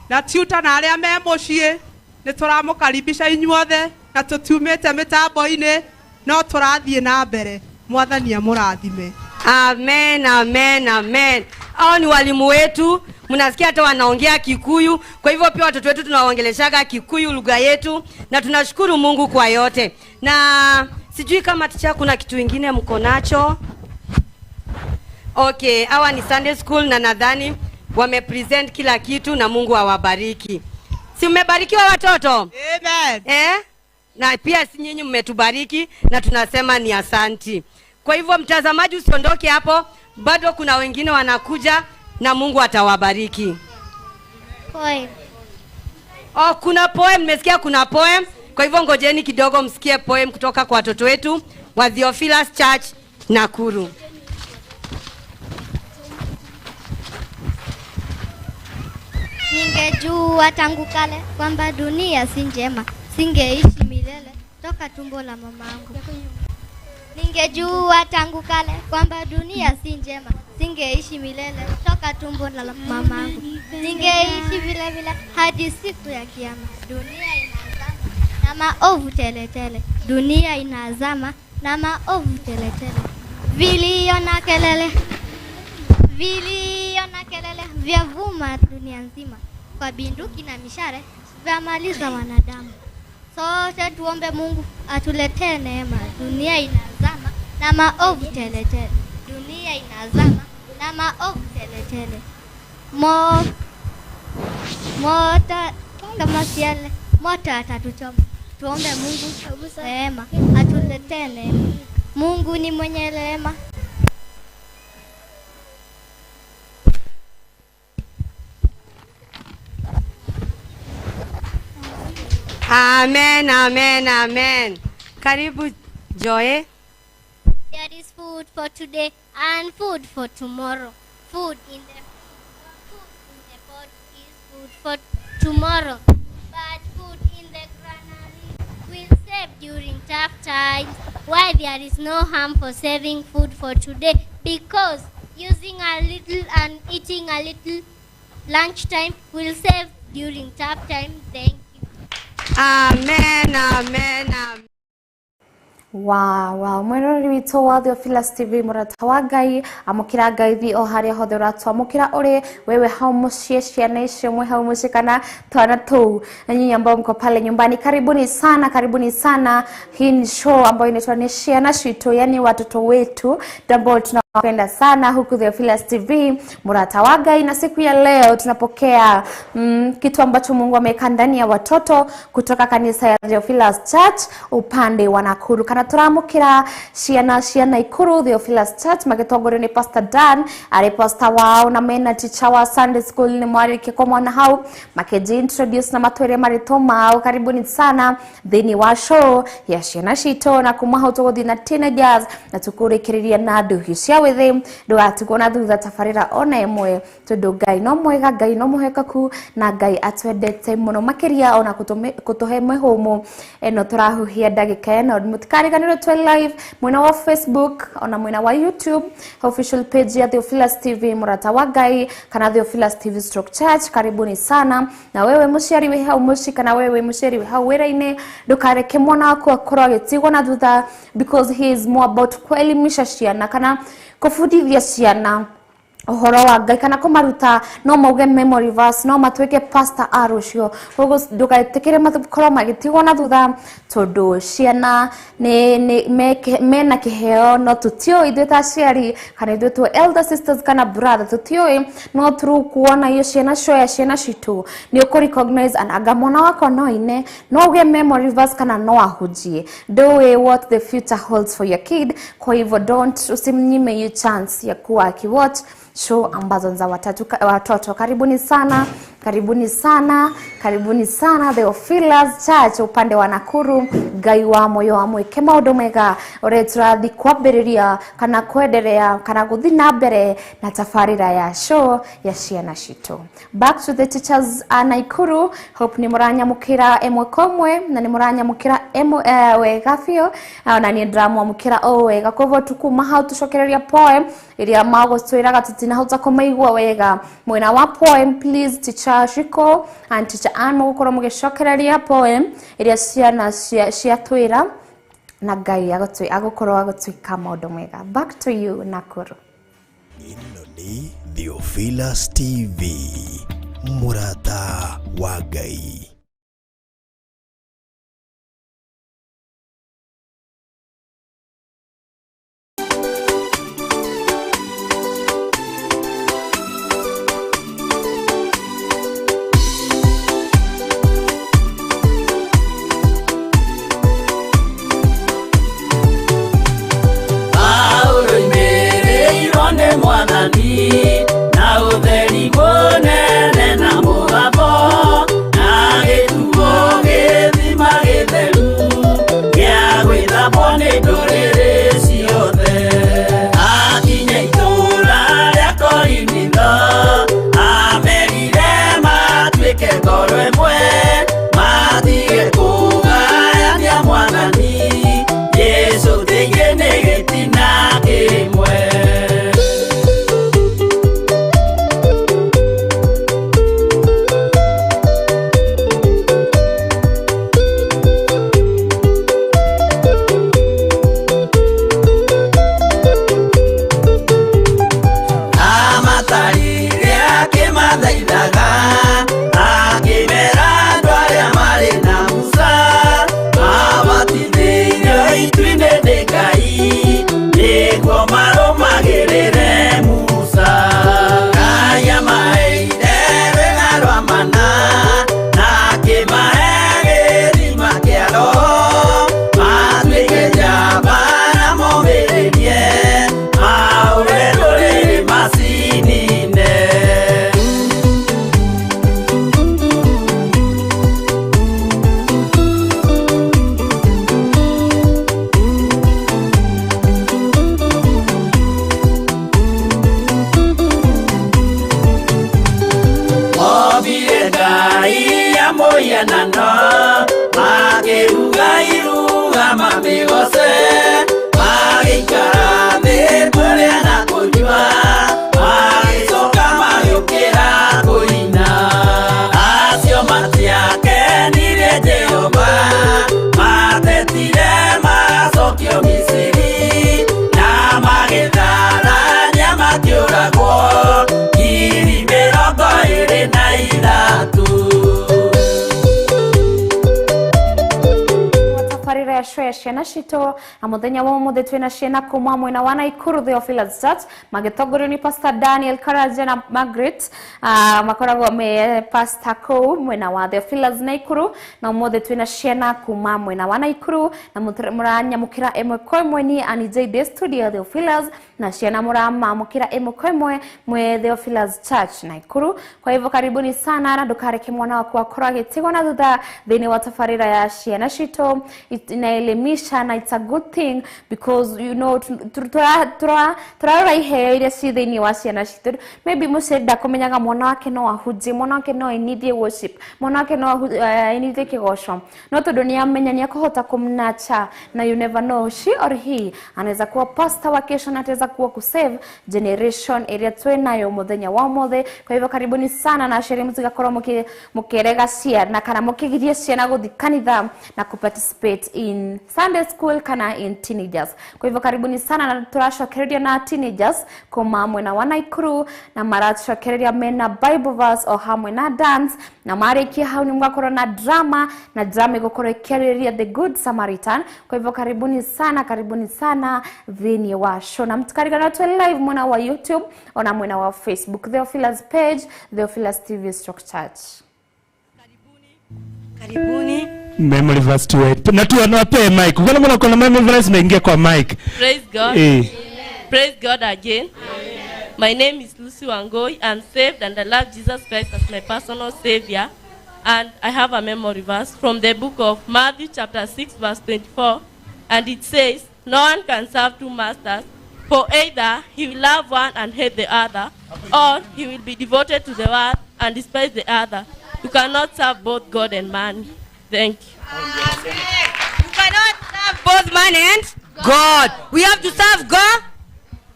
na Twitter na arĩa me mũciĩ, nĩ tũramũkaribisha inyuothe na tũtiumĩte mĩtambo-inĩ no tũrathiĩ na mbere. Mwathani amũrathime. Amen, amen, amen. Hao ni walimu wetu, mnasikia hata wanaongea Kikuyu. Kwa hivyo pia watoto wetu tunawaongeleshaga Kikuyu, lugha yetu, na tunashukuru Mungu kwa yote. Na sijui kama ticha kuna kitu kingine mko nacho. Okay, hawa ni Sunday school na nadhani wamepresent kila kitu na Mungu awabariki. Si mmebarikiwa watoto? Amen. Na pia si nyinyi mmetubariki na tunasema ni asanti. Kwa hivyo mtazamaji usiondoke hapo, bado kuna wengine wanakuja na Mungu atawabariki. Poem. Oh, kuna poem, nimesikia kuna poem. Kwa hivyo ngojeni kidogo msikie poem kutoka kwa watoto wetu wa Theophilus Church Nakuru. Ningejua tangu kale kwamba dunia si njema, singeishi milele toka tumbo la mamangu. Ningejua tangu kale kwamba dunia si njema, singeishi milele toka tumbo la mamangu. Ningeishi vile vile hadi siku ya kiyama. Dunia inazama na na maovu teletele. Dunia inazama na maovu teletele. Vilio na kelele, vilio na kelele vyavuma dunia nzima, kwa binduki na mishale vyamaliza wanadamu. Sote tuombe Mungu atuletee neema. Dunia inazama na maovu teletele. Dunia inazama na maovu teletele. Moto kama siale, moto atatuchoma. Tuombe Mungu rehema, atuletee neema. Mungu ni mwenye rehema. Amen, amen, amen. Karibu Joy. There is food for today and food for tomorrow. Food in the pot is food for tomorrow. But food in the granary will save during tough times. Why there is no harm for saving food for today, because using a little and eating a little lunchtime will save during tough time. Thank you. Amen, amen, amen. Wow, wow. Mwiroreri witũ wa Theophilus TV, mũrata wa Ngai, amũkĩra ngaithi o harĩa hothe ũratwamũkĩra ũrĩ wewe hau mũciĩ, ciana icio mwe hau mũciĩ kana twana tũu, na nyinyi ambao mko pale nyumbani, karibuni sana, karibuni sana. Hii ni show ambayo inaitwa ni Ciana Citũ, yani watoto wetu ambao tunawapenda sana huku Theophilus TV, mũrata wa Ngai. Na siku ya leo tunapokea kitu ambacho Mungu ameweka ndani ya watoto kutoka kanisa ya Theophilus Church upande wa Nakuru. Kana turamukira ciana cia Nakuru Theophilus Church magitongorio ni Pastor Dan, ari pastor wao na mena teacher wa Sunday school ni mwarike kwa mwana hau makiji introduce na matwire marito mao. Karibuni sana thini wa show ya ciana citũ, na kuma hau tũgũthiĩ na teenagers na tũkũrĩkĩrĩria na ndũhiũ cia wĩthĩ. Ndũgatigwo na thutha tabarĩra ona ĩmwe, tondũ Ngai no mwega, Ngai no mũhekeku, na Ngai atwendete mũno makĩria ona kũtũhe mĩhũmũ ĩno tũrahuhia ndagĩka ĩno. Mũtikariganĩrwo twĩ live mwena wa Facebook ona mwena wa YouTube official page ya Theophilus TV mũrata wa Ngai kana Theophilus TV Stroke Church. Karibuni sana. Na wewe mũciari wĩ hau mũciĩ kana wewe mũciari wĩ hau wĩra-inĩ, ndũkareke mwana waku akorwo agĩtigwo na thutha, because he is more about kuelimisha ciana kana kũbundithia ciana ũhoro wa Ngai kana kũmaruta. No mauge memory verse, no matuĩke pastor a rũciũ. Koguo ndũgetĩkĩre makorwo magĩtigwo na thutha, tondũ ciana mena kĩheo, no tũtiũĩ ithuĩ ta aciari kana ithuĩ twĩ elder sisters kana brother, tũtiũĩ, no through kuona iyo ciana cioya ciana citũ nĩ ũkũ recognize anga mwana wakwa no aine, no auge memory verse kana no ahunjie. Ndũĩ what the future holds for your kid. Kwa hivyo don't, usimnyime hiyo chance ya kuwa akiwatch show ambazo za watoto. Karibuni sana, karibuni sana, karibuni sana Theophilus Church upande wa Nakuru. Ngai wa moyo wa mwĩke maũndũ mega ũrĩa tũrathiĩ kwambĩrĩria kana kwenderea kana gũthiĩ na mbere na tabarĩra ya show ya ciana citũ. Back to the teachers a Nakuru. Hope nĩ mũranyamũkĩra ĩmwe kwa ĩmwe na nĩ mũranyamũkĩra wega biũ, na niĩ ndĩramwamũkĩra o wega. Koguo tukuma hau tũcokereria poem ĩrĩa magũtwĩraga tũtinahota kũmaigua wega. Mwena wa poem, please teacher Shiko and teacher Ann mũgũkorwo mũgĩcokereria poem ĩrĩa ciana ciatwĩra, na Ngai agũkorwo agũtwĩka maũndũ mega. Back to you Nakuru. Ĩno nĩ Theophilus TV, mũrata wa Ngai. Na ũtheri mũnene na mũgambo na gĩtuo gĩthima gĩtheru gĩa gwĩthambwo nĩ ndũrĩrĩ ciothe. Akinya itũũra rĩa Korinitho, amerire matuĩke ngoro ĩmwe, matige kũgayania Mwathani Jesũ thĩinĩ nĩ gĩtina kĩmwe. Ciana Citũ, na mũthenya wa ũmũthĩ twĩna ciana kuma mwena wa Naikuru Theophilus Church magĩtongorio nĩ Pastor Daniel Karanja na Margaret, makoragwo me pastor kũu mwena wa Theophilus Naikuru. Na ũmũthĩ twĩna ciana kuma mwena wa Naikuru na mũranyamũkĩra ĩmwe kwa ĩmwe ni Annie J The Studio Theophilus, na ciana mũramamũkĩra ĩmwe kwa ĩmwe mwe Theophilus Church Naikuru. Kwa hivyo karibuni sana, na ndukareke mwana waku akorwo agĩtigwo na thutha thĩinĩ wa tabarĩra ya Ciana Citũ. Inaelimisha na it's a good thing because you know turarora iheo iria ci thĩinĩ wa ciana citũ. Maybe mũciari ndakũmenyaga mwana wake no ahunjie, mwana wake no ainithie worship, mwana wake no ainithie kĩgoco, no tondũ nĩ amenya nĩ akũhota kumnacha, na you never know, she or he anaweza kuwa pastor wa kesho na ataweza kuwa kusave generation ĩrĩa twĩ nayo mũthenya wa ũmũthĩ. Kwa hivyo karibuni sana, na aciari mũtigakorwo mũkĩrega ciana kana mũkĩgiria ciana gũthiĩ kanitha na kuparticipate in Sunday school kana in teenagers. Kwa hivyo karibuni sana, na tũracokereria na teenagers kuma mwena wa Naikuru, na maracokereria mena Bible verse o hamwe na dance, na marĩkia hau nĩ mũgakorwo na drama, na drama ĩgũkorwo ĩkĩarĩrĩria the Good Samaritan. Kwa hivyo karibuni sana, karibuni sana thĩinĩ wa show, na mtikarigana twĩ live mwena wa YouTube ona mwena wa Facebook, Theophilus page, Theophilus TV Stroke Church. Karibuni. Memory verse 28. Na tu anawapee mic. Mbona mbona kuna memory verse naingia kwa mic? Praise God. Eh. Praise God again. My name is Lucy Wangoi. I'm saved and I love Jesus Christ as my personal savior. And I have a memory verse from the book of Matthew chapter 6 verse 24. And it says, "No one can serve two masters, for either he will love one and hate the other, or he will be devoted to the one and despise the other. You cannot serve both God and money." Thank you. You cannot serve both man and God. We have to serve God.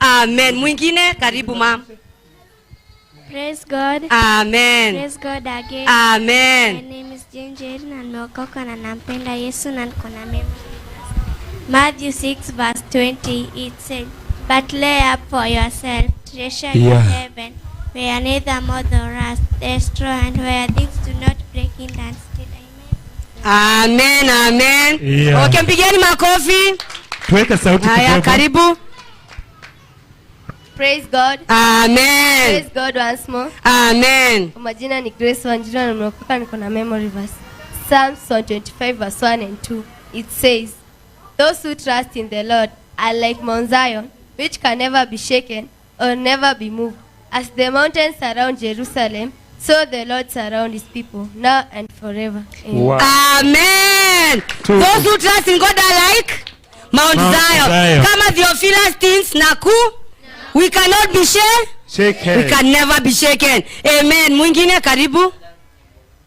Amen. Mwingine, karibu ma'am. Praise God. Amen. Praise God again. Amen. My name is Jane Jerry na nimeokoka na nampenda Yesu na niko na memory verse. Matthew 6 verse 20, it says, "But lay up for yourself treasure in heaven, where neither moth nor rust destroy, and where things do not break in and steal." Amen. Amen, amen. Yeah. Okay, mpigieni makofi. Tuweke sauti Haya, kidogo. karibu. Praise God. Amen. Praise God once more. Amen. Kwa majina ni Grace Wanjiru na nimeokoka, niko na memory verse. Psalms 125 verse 1 and 2. It says, "Those who trust in the Lord are like Mount Zion, which can never be shaken or never be moved. As the mountains surround Jerusalem, so the Lord surround his people, now and forever." Amen. Wow. Amen. Two. Those who trust in God are like Mount Mount Zion. Zion. Kama Theophilus teens na ku, we cannot be shaken. Shaken. We can never be shaken. Amen. Mwingine, karibu.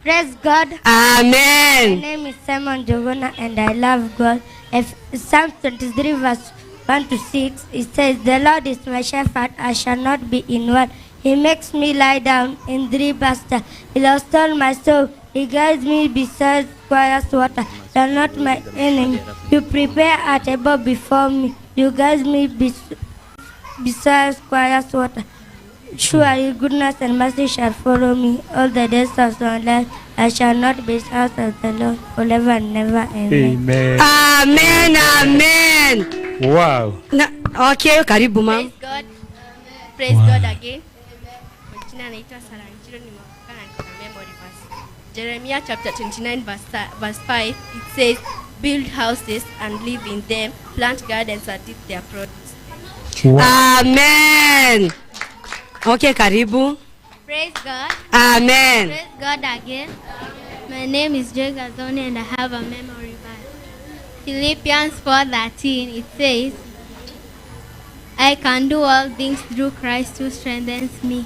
Praise God. Amen. My name is Simon Jogona and I love God. If Psalm 23 verse 1 to 6, it says, "The Lord is my shepherd, I shall not be in want. He makes me lie down in green pasture. He restores my soul. He guides me beside quiet water. You are not my enemy. You prepare a table before me. You guide me beside quiet water. Surely goodness and mercy shall follow me all the days of my life. I shall not be out of the Lord forever and never. Amen." Amen. Amen, amen. Wow. Na, okay, karibu ma'am. Praise God. Praise God again. Majina naitwa Sarah Njiro, nimeokoka na niko na memory verse. Jeremiah chapter 29 verse 5, it says, "Build houses and live in them, plant gardens and eat their produce." Wow. Amen. Okay, karibu. Praise God. Amen. Praise God again. My name is Joy Gazoni and I have a memory verse. Philippians 4:13, it says, "I can do all things through Christ who strengthens me."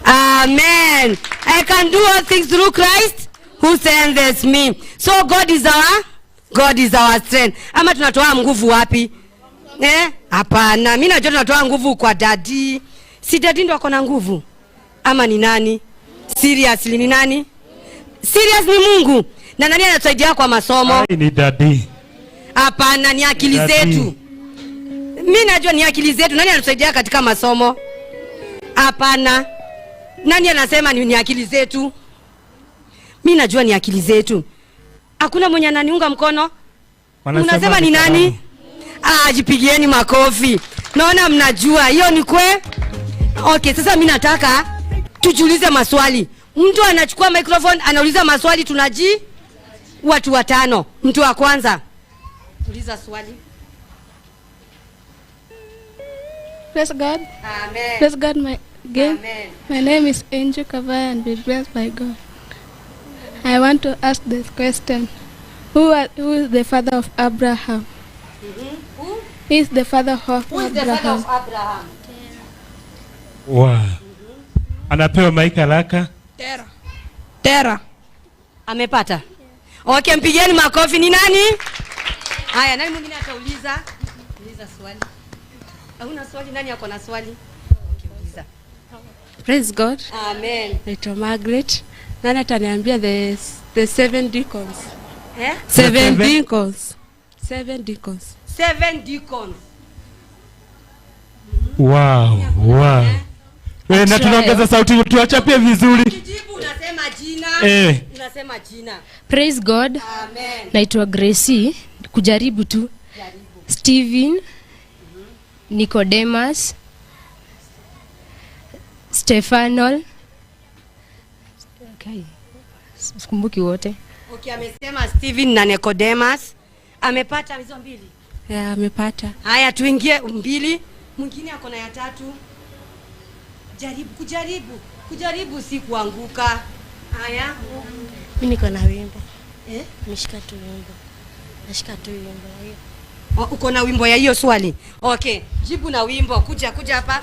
Amen. I can do all things through Christ who strengthens me. So God is our strength. Ama tunatoa nguvu wapi? Eh? Hapana, mimi najua tunatoa nguvu kwa daddy. Si daddy ndo ako na nguvu? Ama ni nani? Seriously ni nani? Serious ni Mungu. Na nani anatusaidia kwa masomo? Ai, ni daddy. Hapana, ni akili Daddy. zetu. Mimi najua ni akili zetu. Nani anatusaidia katika masomo? Hapana. Nani anasema ni akili zetu? Mimi najua ni akili zetu. Hakuna mwenye ananiunga mkono. Mnasema ni nani? Ah, jipigieni makofi. Naona mnajua. Hiyo ni kwe? Okay, sasa mimi nataka tujiulize maswali. Mtu anachukua microphone anauliza maswali, tunaji watu watano. Mtu wa kwanza. Uliza swali. Praise God. Amen. Praise God, my again. Amen. My name is Angel Kavaya and be blessed by God. I want to ask this question. Who is the father of Abraham? Who? He is the father of Who is the Abraham. father of Abraham? Wow. Anapewa mic haraka. Tera. Amepata. Okay, mpigieni makofi. Ni nani? Haya, nani mwingine atauliza? Uliza swali. Hauna swali? Nani ako na swali? Okay, uliza. Praise God. Amen. Naitwa Margaret. Nani ataniambia the seven deacons? Eh? Seven deacons. Seven deacons. Seven deacons. Wow, wow. Na tunaongeza sauti, tuwachapie vizuri. Ukijibu unasema jina. Unasema jina. Praise God. Amen. Naitwa Gracie, kujaribu tu. Jaribu. Steven, Nicodemus, Stefanol. Okay. Sikumbuki wote. Okay, amesema Steven na Nicodemus. Amepata hizo mbili? Yeah, amepata. Haya, tuingie mbili. Mwingine ako na ya tatu. Jaribu, kujaribu. Kujaribu si kuanguka. Haya. Mimi niko na wimbo. Eh? Nimeshika tu wimbo. Nashika tu wimbo hiyo. Uko na wimbo ya hiyo swali? Okay, jibu na wimbo. Kuja kuja hapa.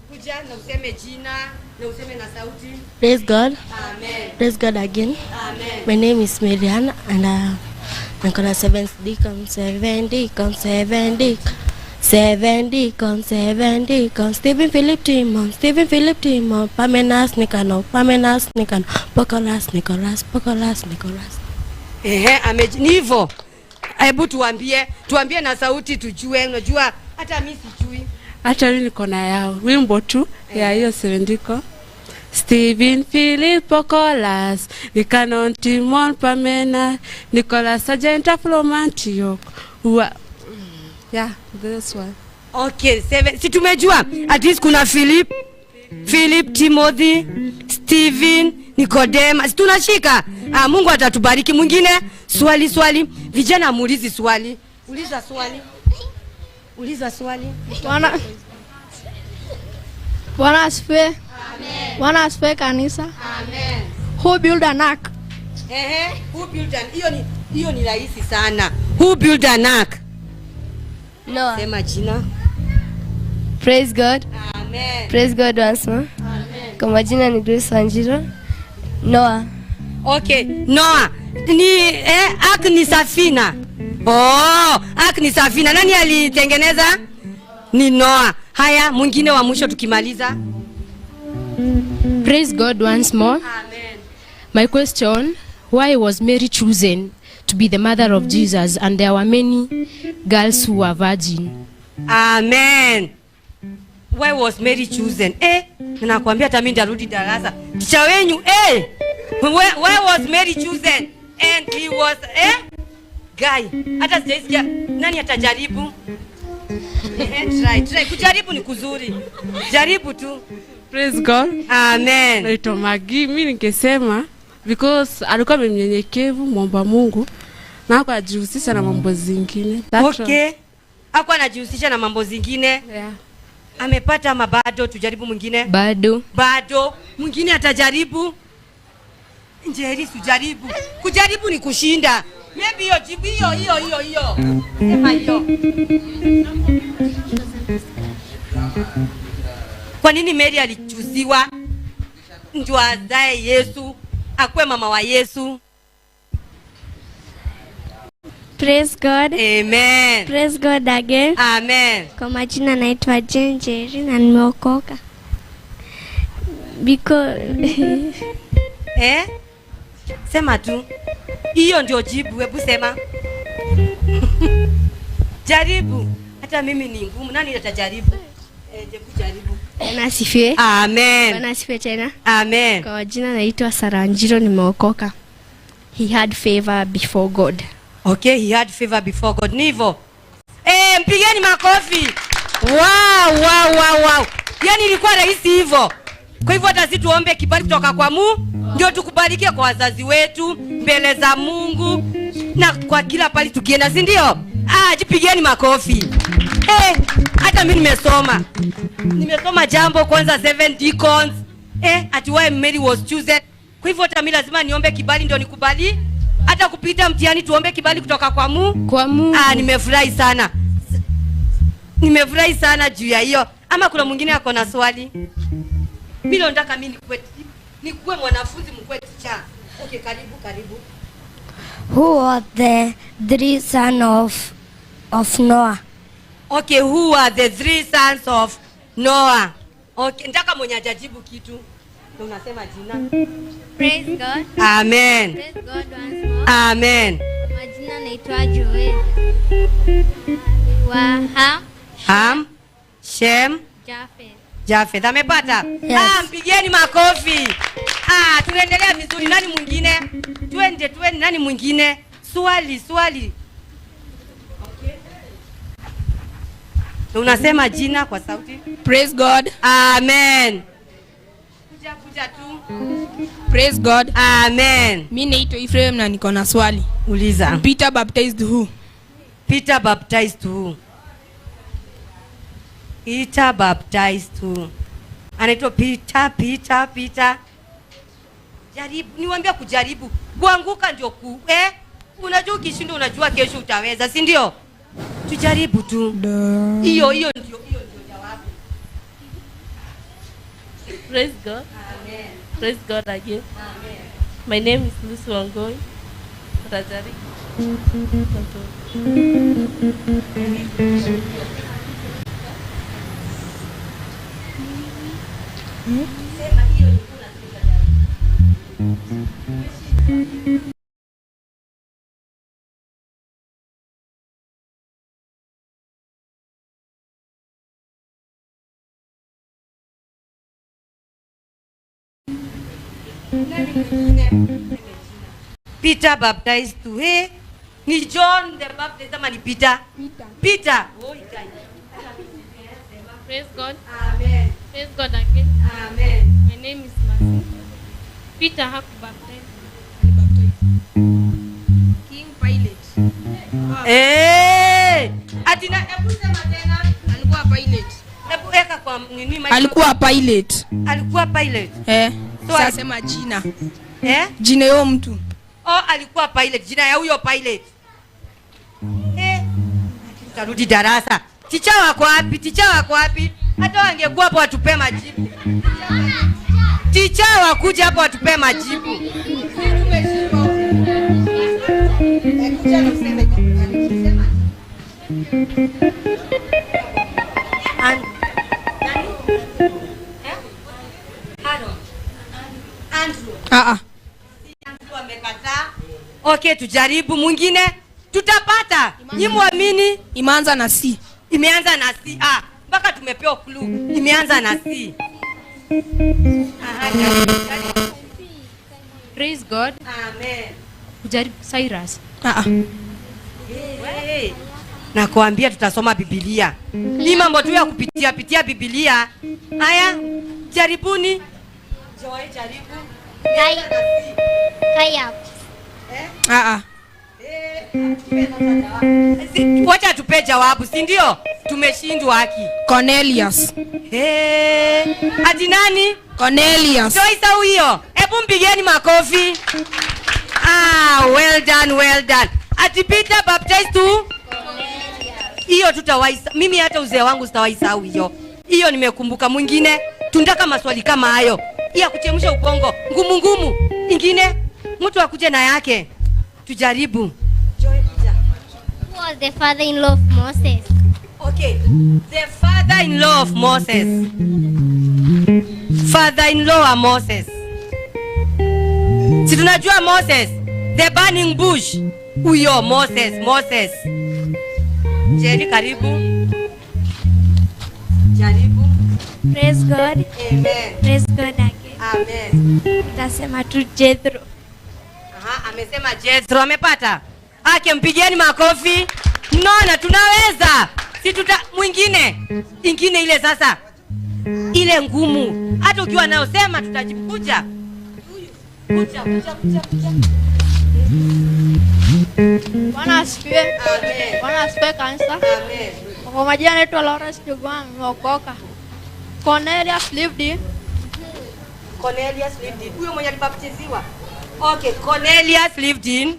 Kuja na useme jina na useme na sauti. Praise God. Amen. Praise God again. Amen. My name is Marianne and I'm gonna seven deacon, seven deacon, seven deacon. Seven deacon, seven deacon, Stephen Philip Timon, Stephen Philip Timon, Pamenas Nicanor, Pamenas Nicanor, Pokolas Nicholas, Pokolas Nicholas. Ehe, ni hivyo. Hebu tuambie na sauti tujue. Unajua hata mimi sijui. Hata mimi niko na yao wimbo tu ya hiyo seven deacon. Stephen Philip Pokolas, Nicanor Timon, Pamena Nicholas, Sergeant from Antioch. Yeah, this one. Okay, seven. Si tumejua at least kuna Philip, Timothy, Stephen, Nicodemus. Si tunashika. Ah, Mungu atatubariki. Mwingine swali. Vijana muulizi swali. Uliza swali. Uliza swali. Bwana asifiwe. Amen. Bwana asifiwe kanisa. Amen. Who built an ark? Ehe, who built an? Hiyo ni rahisi sana. Who built an ark? Noah. Sema jina. Praise God. Amen. Praise God once more. Amen. Kwa majina ni Grace Wanjiro. Noah. Okay, Noah. Ni ark ni safina. Oh, ark ni safina. Nani alitengeneza? Ni Noah. Haya, mwingine wa mwisho tukimaliza. Praise God once more. Amen. My question, why was Mary chosen to be the mother of Jesus and there were many girls who were virgin? Amen. Why was Mary chosen? Nakwambia hata mimi ndarudi darasa. Teacher wenyu, Why was Mary chosen? And he was guy. Hata sijaisikia nani atajaribu? Try. Kujaribu ni kuzuri. Jaribu tu. Praise God. Amen. Naitwa Magi, mimi ningesema because alikuwa mnyenyekevu, muomba Mungu na hakujihusisha na mambo zingine. Okay. Hakuwa anajihusisha na mambo zingine. Yeah. Amepata ama bado? Tujaribu mwingine. Bado. Mwingine atajaribu. Njeri, sijaribu. Kujaribu ni kushinda. Maybe hiyo jibu hiyo. Sema hiyo. Kwa nini Mary alichuziwa ndio azae Yesu, akuwe mama wa Yesu? Praise God. Amen. Praise God again. Amen. Kwa majina naitwa Jane Jerry na nimeokoka. Because Sema tu. Hiyo ndio jibu, hebu sema. Jaribu. Hata mimi ni ngumu. Nani atajaribu? Jaribu. Bwana asifiwe. Amen. Bwana asifiwe tena. Amen. Kwa jina naitwa Sarah Njiro, nimeokoka. He had favor before God. Okay, he had favor before God. Ni hivyo. Eh, mpigeni makofi. Wow, wow, wow, wow. Yaani ilikuwa rahisi hivyo. Kwa hivyo hata sisi tuombe kibali kutoka kwa Mungu ndio tukubalikie kwa wazazi wetu, mbele za Mungu na kwa kila pali tukienda, si ndio? Ah, jipigeni makofi. Eh, hata mimi nimesoma. Nimesoma jambo kwanza 7 deacons. Eh, ati why Mary was chosen. Kwa hivyo hata mimi lazima niombe kibali ndio nikubali. Hata kupita mtihani tuombe kibali kutoka kwa Mungu. Kwa Mungu. Ah, nimefurahi sana. Nimefurahi sana juu ya hiyo. Ama kuna mwingine ako na swali? Mimi leo nataka mimi nikuwe mwanafunzi mkuwe teacher. Okay, karibu karibu. Who are the three sons of Noah? Okay, who are the three sons of Noah? Okay, nataka mwenye hajajibu kitu. Na unasema jina. Praise God. Amen. Praise God once more. Amen. Majina naitwa Joel. Wa Ham, Ham, Shem, Japheth. Japheth. Amepata? Yes. Ah, mpigieni makofi. Ah, tunaendelea vizuri. Nani mwingine? Twende, twende. Nani mwingine? Swali, swali. Okay. Na unasema jina kwa sauti. Praise God. Amen. Kuja kuja tu. Praise God. Amen. Mi naitwa Ephraim na niko na swali. Uliza. Peter baptized who? Peter baptized who? Peter baptized who? Anaitwa Peter, Peter, Peter. Jaribu, niwaambia kujaribu. Kuanguka ndio ku, eh? Unajua ukishinda unajua kesho utaweza, si ndio? Tujaribu tu. Hiyo hiyo ndio hiyo ndio jawabu. Praise God. Amen. Praise God again. Amen. My name is Lucy Wangoi. Rajari. Sema hiyo ni kuna Nani mwingine? Peter baptized to hey, ni John the Baptist ama ni Peter? Peter. Peter. Oh, ikai. Praise God. Amen. Praise God again. Amen. My name is Mercy. Peter hakubaptize. King Pilate. Eh! Ati na hebu sema tena. Alikuwa Pilate. Hebu eka kwa nini mic? Alikuwa Pilate. Alikuwa Pilate. Eh. So Sasa sema jina. Eh? Jina yo mtu. Oh, alikuwa Pilate. Jina ya huyo Pilate. Eh. Tutarudi darasa. Ticha wako wapi? Ticha wako wapi? Hata wangekuwa hapo watupe majibu. Ticha wakuja hapo watupe majibu. Eh, kuja na useme. Sema. Nani? Eh? Aaron. Andrew. Ah ah. Andrew amekataa. Okay, tujaribu mwingine. Tutapata. Nyi muamini. Imeanza na C. Imeanza na C. Ah, mpaka tumepewa clue. Imeanza na C. Aha, jaribu, jaribu. Praise God. Amen. Kujaribu Cyrus. Ah ah. Hey. Nakwambia tutasoma Biblia. Ni mambo tu ya kupitia pitia Biblia. Haya, jaribuni. Joy, jaribu. Kayap. Ah ah. Wacha tupe jawabu, si ndio? Tumeshindwa haki. Cornelius. Hey. Ati nani? Cornelius. Joyce huyo. Hebu mpigieni makofi. Ah, well done, well done. Ati Peter baptized to hiyo tutawahi, mimi hata uzee wangu sitawahi sahau hiyo. Hiyo nimekumbuka. Mwingine tunataka maswali kama hayo ya kuchemsha ubongo, ngumu ngumu. Ingine mtu akuje na yake, tujaribu. Who was the father-in-law of Moses? Okay, the father-in-law of Moses. Father-in-law wa Moses. Si tunajua Moses, the burning bush. Huyo Moses, Moses. Jerry, karibu. Jaribu. Praise God. Amen. Praise God again. Amen. Nitasema tu Jethro. Aha, amesema Jethro, amepata. Ake, mpigieni makofi. Mnaona tunaweza. Si tuta mwingine. Ingine ile sasa. Ile ngumu. Hata ukiwa nayo sema tutajibu. Kuja. Kuja, kuja, kuja, kuja. Bwana asifiwe. Amen. Bwana asifiwe kanisa. Amen. Kwa majina naitwa Lawrence Jugwa, nimeokoka. Cornelius lived in Cornelius lived in. Huyo mwenye alibaptiziwa. Okay, Cornelius lived in.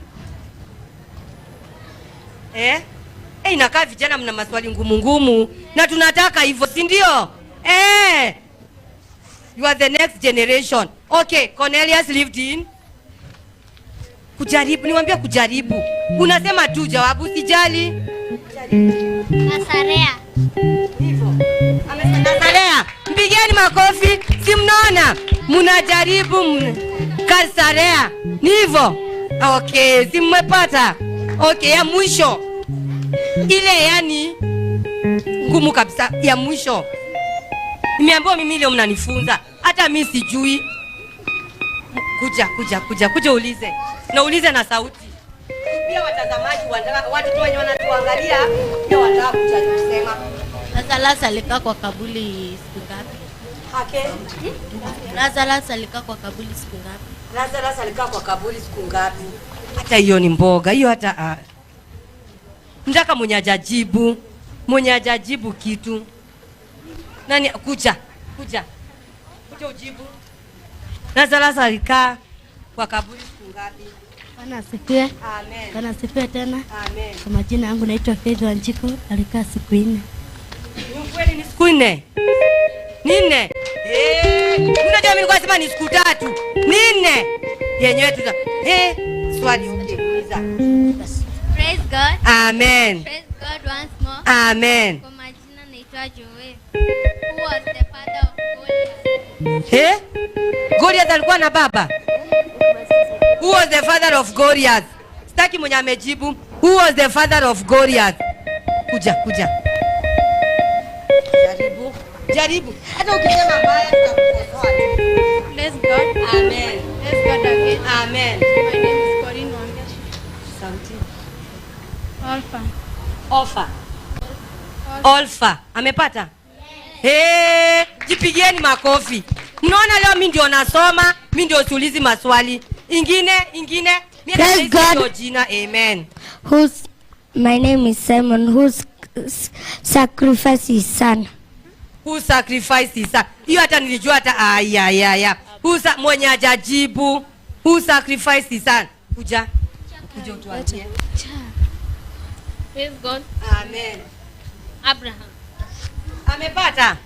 Eh? Eh, inakaa vijana mna maswali ngumu ngumu na tunataka hivyo, si ndio? Eh. You are the next generation. Okay, Cornelius lived in. Kujaribu, niwaambia kujaribu. Unasema tu jawabu, sijali. Nazarea. Hivyo. Amesema Nazarea. Mpigeni makofi, si mnaona? Mnajaribu Kaisarea. Ni hivyo. Okay, si mmepata? Okay, ya mwisho. Ile yani ngumu kabisa ya mwisho. Nimeambiwa mimi leo mnanifunza. Hata mimi sijui. Kuja, kuja, kuja, kuja ulize. Na ulize na sauti. Pia watazamaji wanataka, watoto wenye wanatuangalia pia wanataka kuja kusema. Lazarus alikaa kwa kaburi siku ngapi? Hake? Lazarus alikaa kwa kaburi siku ngapi? Lazarus alikaa kwa kaburi siku ngapi? Hata hiyo ni mboga. Hiyo hata mtaka mwenye hajajibu, mwenye hajajibu kitu. Nani kuja? Kuja. Kuja ujibu. Lazarus alikaa kwa kaburi siku ngapi? Bwana asifiwe. Amen. Bwana asifiwe tena. Amen. Kwa majina yangu naitwa Faith Wanjiku, alikaa siku 4. Ni kweli ni siku 4? Ni 4. Eh, unajua mimi nilikuwa nasema ni siku 3. Ni 4. Yenyewe tuta. Swali okay, uliza. Praise God. Amen. Praise God once more. Amen. Kwa majina naitwa Joe. Who was the father of Goliath? Goliath alikuwa na baba? Who was the father of Goliath? Sitaki mwenye amejibu. Who was the father of Goliath? Kuja, kuja. Jaribu. Jaribu. Hata ukisema mbaya tutakukosoa. Praise God. Amen. Praise God again. Amen. My name is Corinne Wangeshi. Sauti. Alpha. Alpha. Alpha. Amepata? Hey, jipigieni makofi. Mnaona leo mimi ndio nasoma, mimi ndio siulizi maswali. Ingine, ingine. Mimi Praise God. Jina, amen. Who's my name is Simon, whose sacrifice his son. Who sacrificed his son? Hiyo hata nilijua hata aya. Who mwenye hajajibu. Who sacrificed his son? Kuja. Kuja utuambie. Praise God. Amen. Abraham. Amepata?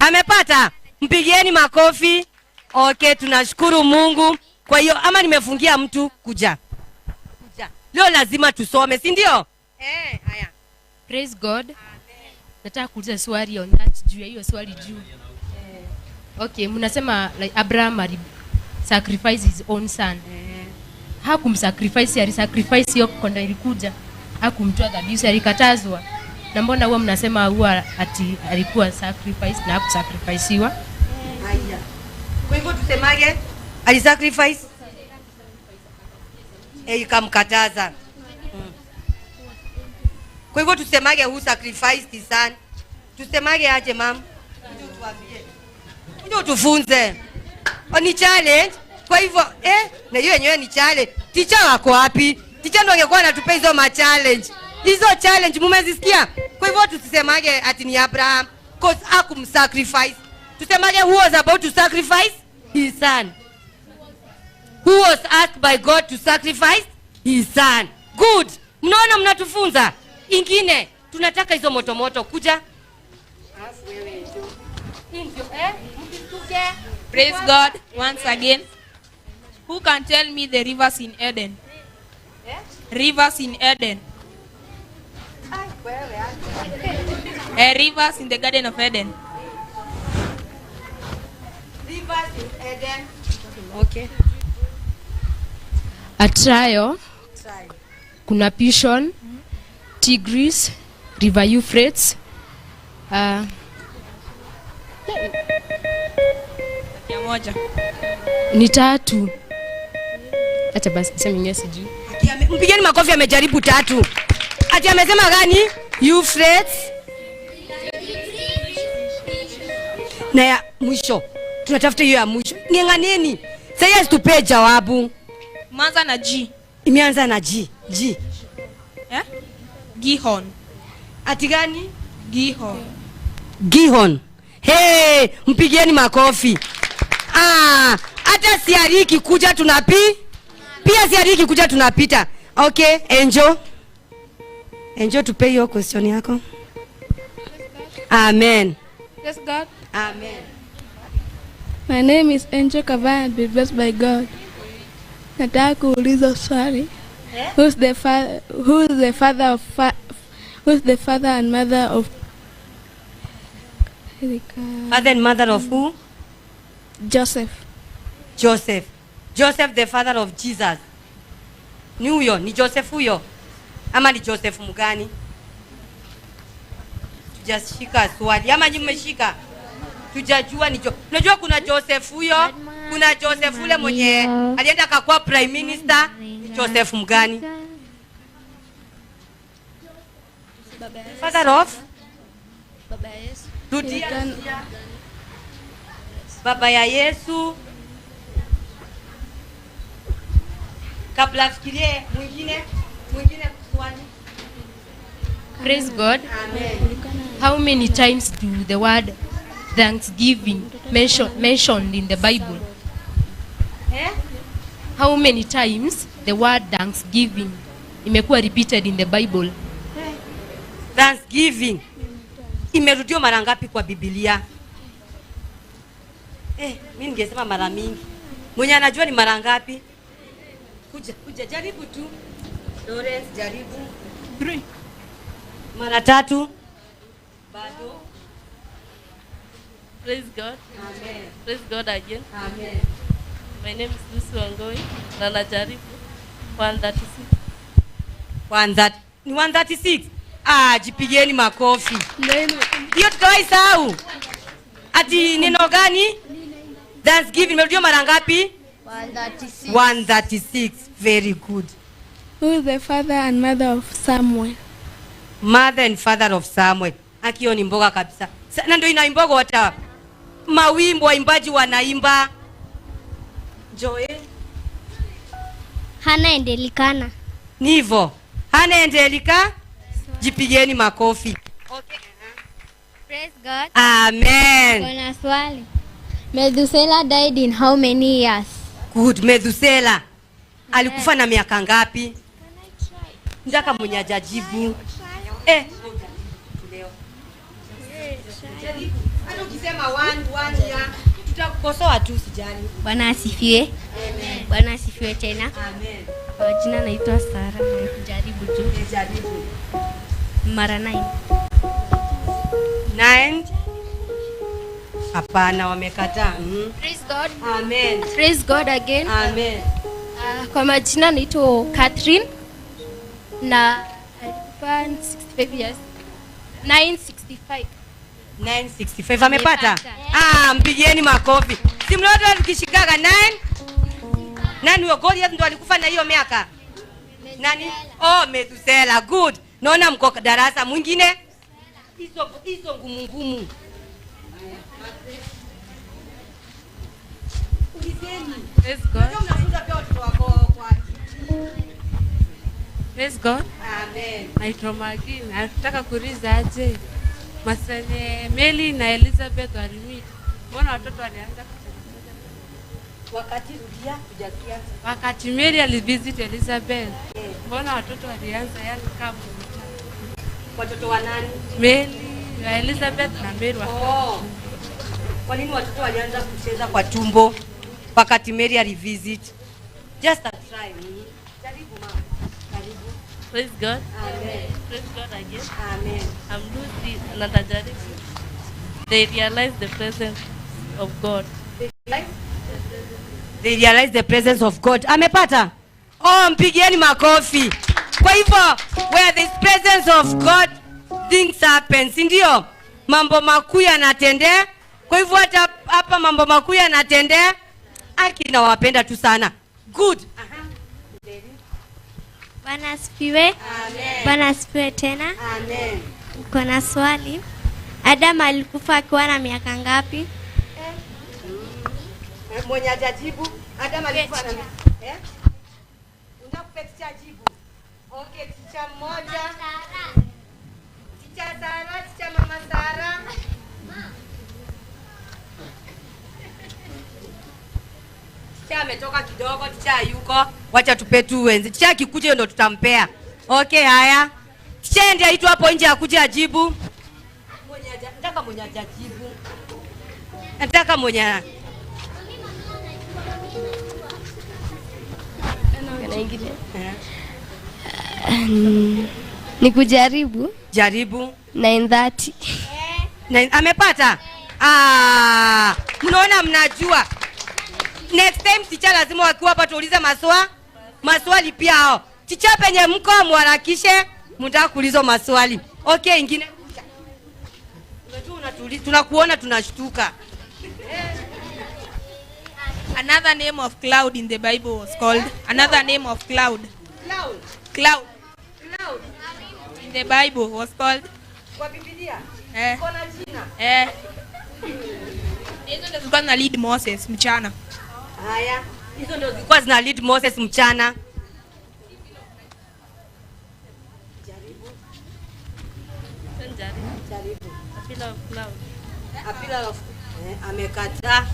Amepata? Mpigieni makofi. Okay, tunashukuru Mungu. Kwa hiyo ama nimefungia mtu kuja. Kuja. Leo lazima tusome, si ndio? Haya. Praise God. Amen. Nataka kuuliza swali on that juu ya hiyo swali juu. Okay, mnasema like Abraham sacrifice his own son. Hakumsacrifice, alisacrifice hiyo kondoo ilikuja. Hakumtoa dhabihu, alikatazwa. Na mbona huwa mnasema huwa ati alikuwa sacrifice na hakusacrificeiwa? Haya. Kwa hivyo tusemage alisacrifice? Ikamkataza. Kwa hivyo tusemage who sacrificed his son? Tusemage aje mam? Kuja utuambie. Kuja utufunze. Ni challenge. Kwa hivyo na hiyo yenyewe ni challenge. Teacher wako wapi? Teacher ndo angekuwa anatupea hizo ma challenge. Hizo challenge mumezisikia? Kwa hivyo tusisemage ati ni Abraham cause hakumsacrifice. Tusemage who was about to sacrifice his son. Who was asked by God to sacrifice his son. Good. Mnaona mnatufunza. Ingine tunataka hizo moto moto kuja. Praise God once again. Who can tell me the rivers in Eden? Rivers in Eden. Rivers in the Garden of Eden. Rivers in Eden. Okay. A trial. Kuna Pishon, Tigris, River Euphrates. Moja. Ni tatu. Acha basi niseme nyingine sijui. Mpigeni makofi, amejaribu 3. Ati amesema gani? Euphrates. Na ya mwisho. Tunatafuta hiyo ya mwisho. Ng'ang'aneni. Sasa tupe jawabu. Imeanza na G. Imeanza na G. G. Eh? Gihon. Ati gani? Gihon. Gihon. Hey, mpigieni makofi. Ah, hata siariki kuja tunapi? Pia siariki kuja tunapita. Okay, Angel. Angel, tupe hiyo question yako. Amen. Bless God. Amen. My name is Angel Kavaya and be blessed by God. Nataka kuuliza swali. Who's the father and mother of Father and mother of who? Joseph. Joseph. Joseph the father of Jesus. Ni huyo, ni Joseph huyo. Ama ni Joseph mgani? Tujashika swali. Ama nyinyi mmeshika? Tujajua ni Unajua kuna Joseph huyo, kuna Joseph ule mwenye alienda akakuwa prime minister, ni Joseph mgani? Father of Baba Yesu. Rudia. Baba ya Yesu. Kabla fikirie mwingine swali. Praise God. Amen. How many times do the word thanksgiving mentioned in the Bible? Eh? How many times the word thanksgiving imekuwa repeated in the Bible? Thanksgiving imerudiwa mara ngapi kwa Biblia? Mimi ningesema mara mingi. Mwenye anajua ni mara ngapi? Kuja jaribu tu. Lawrence jaribu. 3. Mara 3. Bado. Praise God. Amen. Praise God again. Amen. My name is Lucy Wangoi na najaribu 136. 136. Ah, jipigieni makofi. Hiyo tutawahi sahau. Ati neno gani? Thanksgiving imerudiwa mara ngapi? 136. 136. Very good. Who is the father and mother of Samuel? Mother and father of Samuel. Akio ni mboga kabisa. Na ndio inaimboga hata mawimbo waimbaji wanaimba. Joe. Hana and Elikana. Ni hivyo. Hana and Elikana. Jipigeni makofi. Okay. Praise God. Amen. Kuna swali. Methuselah died in how many years? Good. Methuselah alikufa na miaka ngapi? Ndaka mwenye hajajibu. Hata ukisema 1 year tutakukosoa tu, sijali. Bwana asifiwe. Amen. Bwana asifiwe tena. Amen. Kwa jina naitwa Sara, najaribu tu. Jaribu. Mara 9. 9. Hapana, wamekataa. Praise God. Amen. Praise God again. Amen. Kwa majina naitwa Catherine na alikuwa 65 years. 965. 965 amepata. Ah, mpigieni makofi. Si mnaona tukishikaga 9? Nani huyo Goliath ndo alikufa na hiyo miaka? Nani? Oh, Methuselah. Good. Naona mko darasa mwingine. Hizo ngumu ngumu. Praise God. Praise God. Amen. Naitwa Maggie. Nataka kuuliza aje masene Mary na Elizabeth walimit. Mbona watoto walianza kucheza? Wakati rudia kujasikia. Wakati Mary alivisit Elizabeth. Mbona watoto walianza yani kama watoto wa nani? Mary na Elizabeth na Mary. Oh. Kwa nini watoto walianza kucheza kwa tumbo wakati Mary alivisit? Just a try. Jaribu mama. Karibu. Praise God. Amen. Praise God again. Amen. I'm Lucy na najaribu. They realize the presence of God. They realize the presence of God. Amepata? Oh, mpigieni makofi. Kwa hivyo, where there is presence of God, things happen, si ndio? Mambo makuu yanatendea. Kwa hivyo hata hapa mambo makuu yanatendea. Aki nawapenda tu sana. Good. Bwana asifiwe. Amen. Bwana asifiwe tena. Amen. Uko na swali. Adam alikufa akiwa na miaka ngapi? Mwenye hajajibu, Adam alikufa na eh? Unataka kupea teacher ajibu? Okay, teacher mmoja. Teacher Sara, teacher Mama Sara. Teacher ametoka kidogo, teacher hayuko. Wacha tupe tu wenzi. Teacher akikuja ndo tutampea. Okay, haya. Teacher ndiye aitwa hapo nje akuje ajibu. Mwenye nataka mwenye hajajibu. Nataka mwenye. Ni kujaribu. Jaribu. 9:30. Na, amepata? Mnaona mnajua. Next time teacher lazima wakiwa hapa tuulize maswali pia hao. Teacher penye mko muharakishe, mtaka kuuliza maswali. Okay, ingine. Unajua tunakuona tunashtuka. Another name of cloud in the Bible was called another name of cloud. Cloud. Cloud. Cloud. In the Bible was called. Kwa Biblia. Kuna jina. Hizo ndio zilikuwa zina lead Moses mchana. Haya, hizo ndio zilikuwa zina lead Moses mchana. Jaribu. Jaribu. A pillar of cloud. A pillar of amekataa.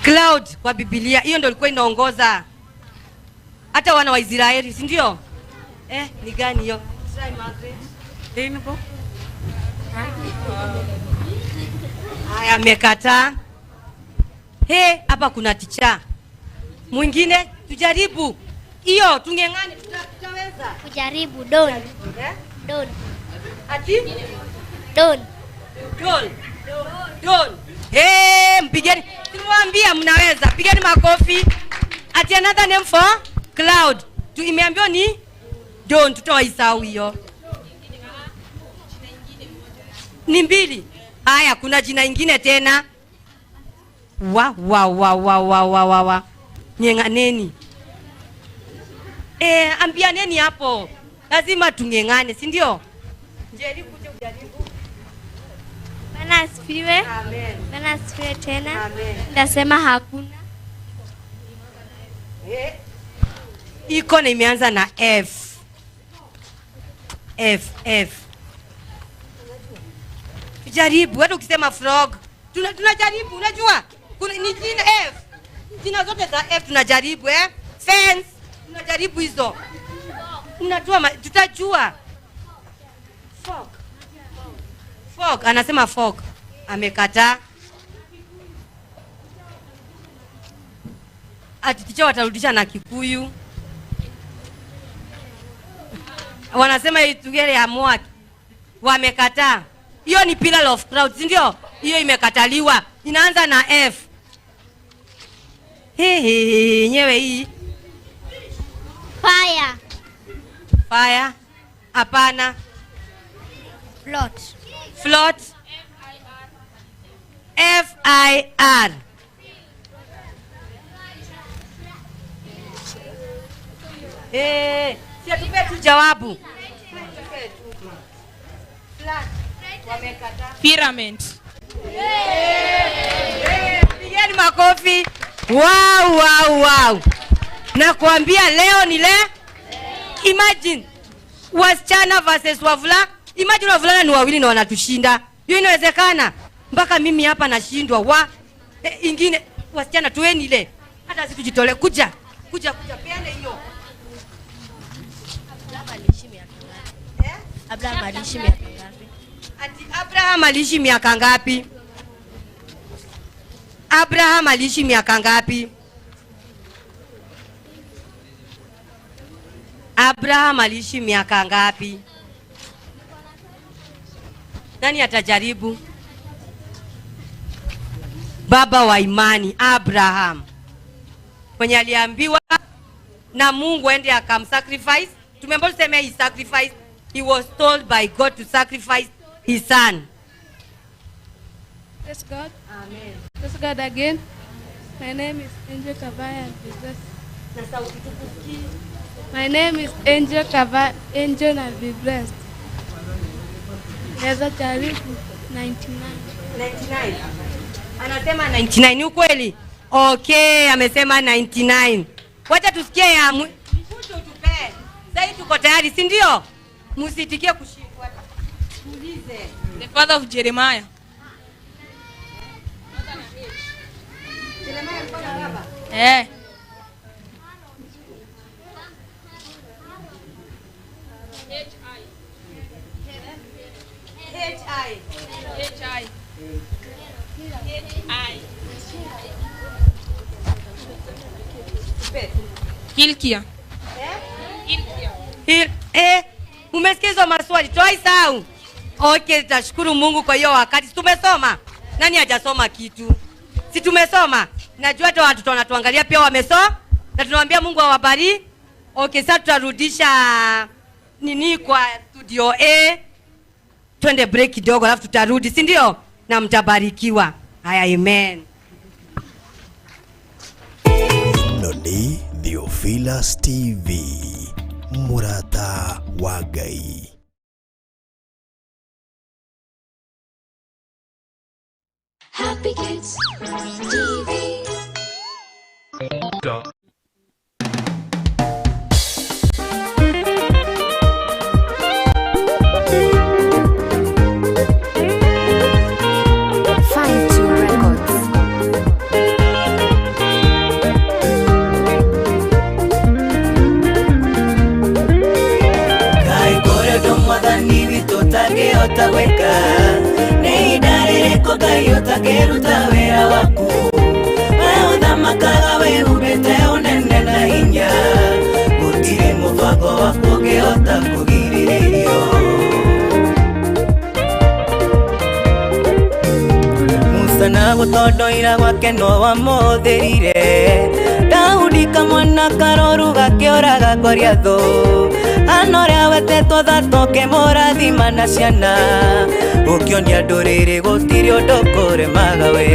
Cloud kwa Biblia, hiyo ndio ilikuwa inaongoza hata wana wa Israeli, si ndio? Ni gani hiyo? Try Margaret. Rainbow. Haya, amekataa. He, hapa kuna ticha mwingine, tujaribu hiyo, tungeng'ane, tutaweza. Kujaribu don. Don. Ati? Don. Don. Don. Hey, mpigeni. Simwambia mnaweza. Pigeni makofi. Ati another name for cloud. Tu imeambiwa ni don, tutawaisahau hiyo. Ni mbili. Haya, kuna jina ingine tena. Wa wa wa wa wa wa wa wa. Nyeng'aneni. Ambianeni hapo. Lazima tungeng'ane, si ndio? Njeri kuja ujaribu. Bwana asifiwe. Amen. Bwana asifiwe tena. Amen. Ndasema hakuna. Iko na imeanza na F. F F. Jaribu, hata ukisema frog, tunajaribu, unajua? Kuna ni jina F. Jina zote za F tunajaribu, Fence, tunajaribu hizo. Unajua tutajua. Frog. Fog, anasema fog. Amekataa. Ati ticha watarudisha na Kikuyu. Wanasema itugere ya mwaki. Wamekataa. Hiyo ni pillar of cloud, si ndio? Hiyo imekataliwa. Inaanza na F. He nyewe hii. Fire. Fire. Hapana. Float. Float. F I R. Si atupe tu jawabu. Pyramid. Pigeni makofi. Wow, wow, wow. Nakwambia leo ni le. Imagine wasichana versus wavulana. Imagine wavulana ni wawili na wanatushinda. Hiyo inawezekana? Mpaka mimi hapa nashindwa. Wa ingine wasichana tueni ile. Hata situjitolee. Kuja. Kuja kuja peane hiyo. Abraham aliishi miaka ngapi? Ati Abraham aliishi miaka ngapi? Abraham aliishi miaka ngapi? Abraham aliishi miaka ngapi? Nani atajaribu? Baba wa imani Abraham, mwenye aliambiwa na Mungu aende akamsacrifice. Tumeambiwa tuseme he sacrificed. He was told by God to sacrifice his son. Praise God. Amen. Praise God again. My name is Angel Kabaya and Jesus. Na sauti tukusikie. My name is Angel Kava Angel and be blessed. Naweza jaribu 99. 99. Anasema 99 ni ukweli? Okay, amesema 99. Wacha tusikie ya mkuto utupee. Sasa tuko tayari, si ndio? Msitikie kushindwa. Tuulize. The father of Jeremiah. Jeremiah alikuwa na baba? Eh. H I. H I. H I. Hilkia. Eh, umesikia hizo maswali? Twaisahau. Okay, tashukuru Mungu kwa hiyo wakati. Si tumesoma? Nani hajasoma kitu? Si tumesoma? Najua hata watoto wanatuangalia pia wamesoma, na tunawaambia Mungu awabariki. Okay, sasa tutarudisha nini kwa studio A. Twende break kidogo alafu tutarudi, si ndio? Na mtabarikiwa. Haya, amen. Ĩno nĩ Theophilus TV, mũrata wa Ngai. Happy Kids TV. 52 Records. Ngai kũrĩ ũndũ mwathani witũ ũtangĩhota gwĩka, nĩ ihinda rĩrĩkũ Ngai ũtangĩruta wĩra waku? We ũthamakaga wĩhumbĩte ũnene na hinya, gũtirĩ mũbango waku ũngĩhota kũgirĩrĩrio. Musa na gũtondoira gwake no wamũhũthĩrire, Daudi kamwana karoru gakĩũraga Goliathũ, ana ũrĩa wetetwo thatũ ũkĩmũrathima na ciana, ũkĩonia ndũrĩrĩ gũtirĩ ũndũ kũremaga we.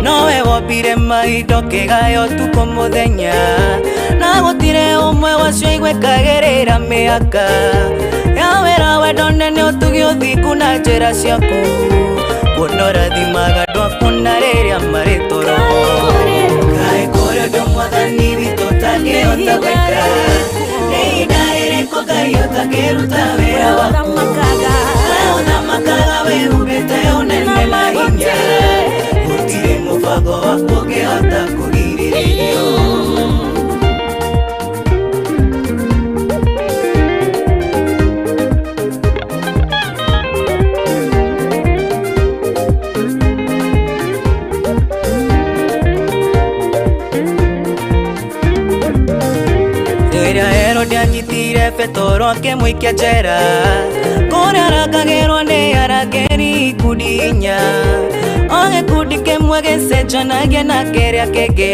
Nowe wombire maindo kĩgaya ũtukũ mũthenya, na gũtirĩ ũmwe wacio igwĩkagĩrĩra mĩaka. Ya wĩra wendo nene ũtugi ũthingu na njĩra ciaku, kuona ũrathimaga andũ aku na rĩrĩa marĩ toro. Ngai kũrĩ ũndũ mwathani witũ ũtangĩhota gwĩka, nĩ ihinda rĩrĩkũ Ngai ũtangĩruta wĩra waku? We ũthamakaga wĩhumbĩte ũnene na hinya, gũtirĩ mũbango waku ũngĩhota kũgirĩrĩrio. Rĩrĩa Herode anyitire Petero akĩmũikia njera, kũrĩa arangagĩrwo nĩ arangĩri ikundi inya, o gĩkundi kĩmwe gĩcenjanagia na kĩrĩa kĩngĩ,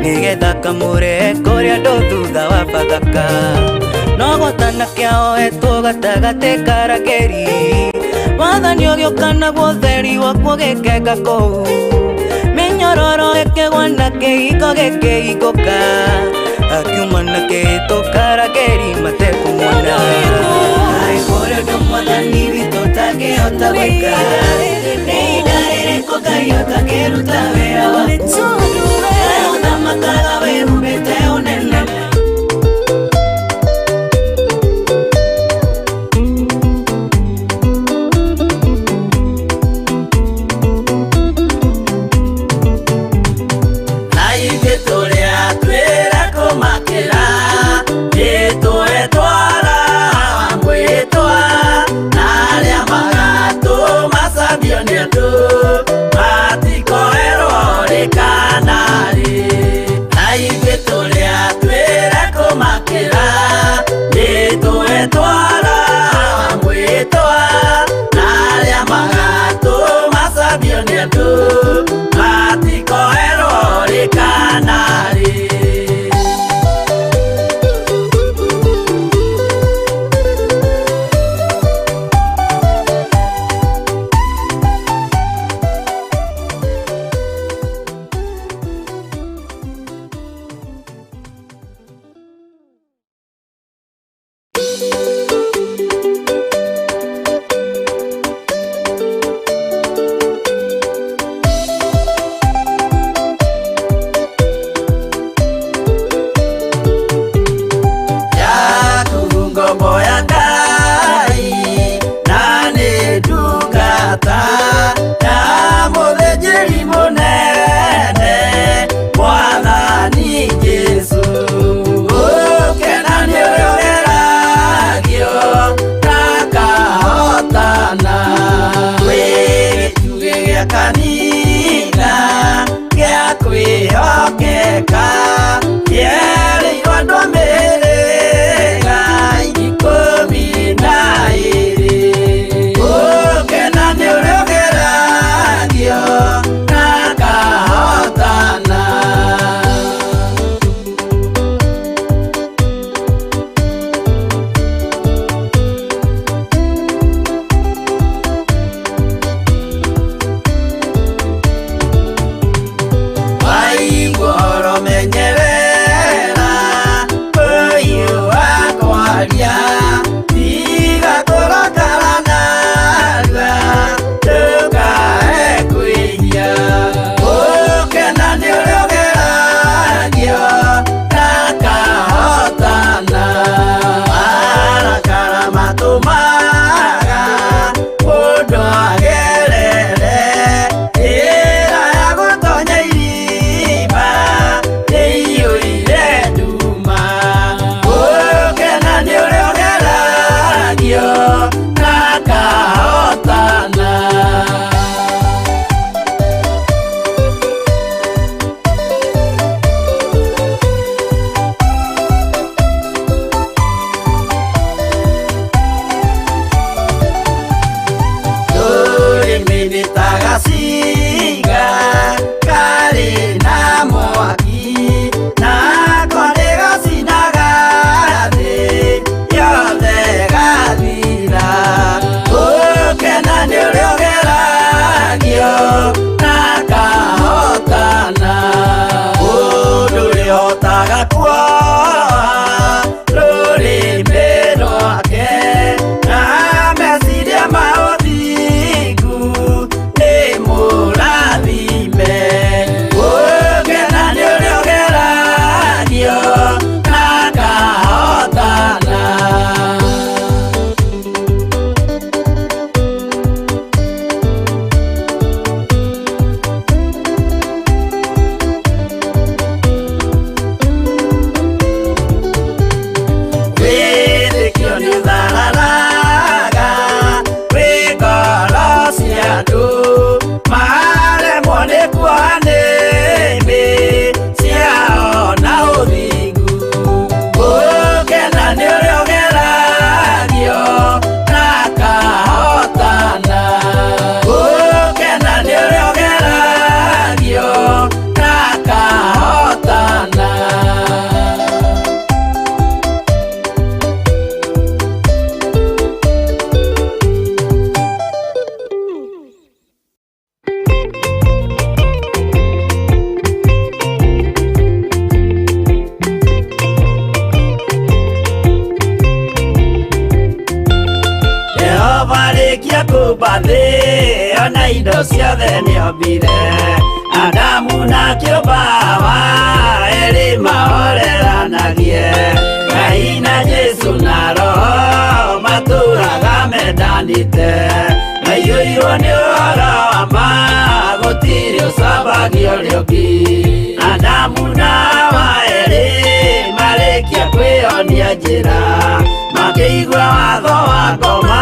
nĩgetha kamũrehe kũrĩ andũ thutha wa Bathaka. No gũtana kĩaoetwo gatagatĩ ka arangĩri, wathani ũgĩũka naguo ũtheri wakuo ũgĩkenga kũu, mĩnyororo ĩkĩgwa na kĩhingo gĩkĩhingũka, akiuma na kĩhĩtũka arangĩri matekũmuona. Ngai kũrĩ ũndũ mwathani witũ ũtangĩhota gwĩka, nĩ ihinda rĩrĩkũ Ngai ũtangĩruta wĩra waku? We ũthamakaga wĩhumbĩte ũnene. Na ithuĩ tũrĩa twĩra kũmakĩra, nĩtwetwara mwĩtwa, na arĩa magatũmacambio nĩ andũ, matikoerwo rĩ kana rĩ. Na ithuĩ tũrĩa Ona indo ciothe nĩombire Adamu na kĩũmba Hawa erĩ mahoreranagie Ngai na Jesu na Roho matũraga mendanĩte maiyũirwo nĩ ũhoro wa ma gũtirĩ ũcambagia ũrĩa ũngĩ Adamu na Hawa erĩ marĩkia kwĩyonia njĩra makĩigua watho wa ngoma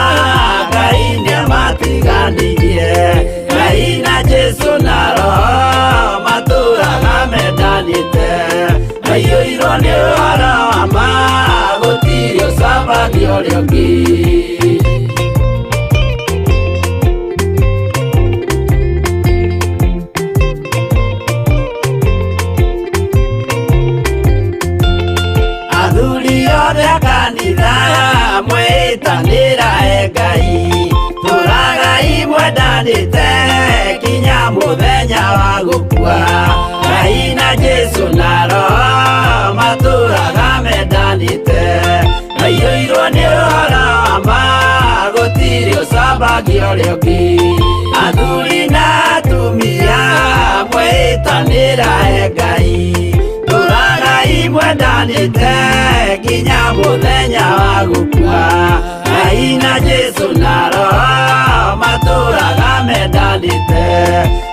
Ngai nĩamatiganirie Ngai na Jesu na Roho matũraga mendanĩte maiyũirwo nĩ ũhoro wa ma gũtirĩ ũcambagia ũrĩa ũngĩ. Athuri othe a kanitha mwĩtanĩra e Ngai tũragai mwendanĩte kinya mũthenya wa gũkua Ngai na Jesu na Roho matũraga mendanĩte maiyũirwo nĩ ũhoro wa ma gũtirĩ ũcambagia ũrĩa ũngĩ Athuri na atumia mwĩtanĩra e Ngai tũragai mwendanĩte kinya mũthenya wa gũkua Ngai na Jesu na Roho matũraga mendanĩte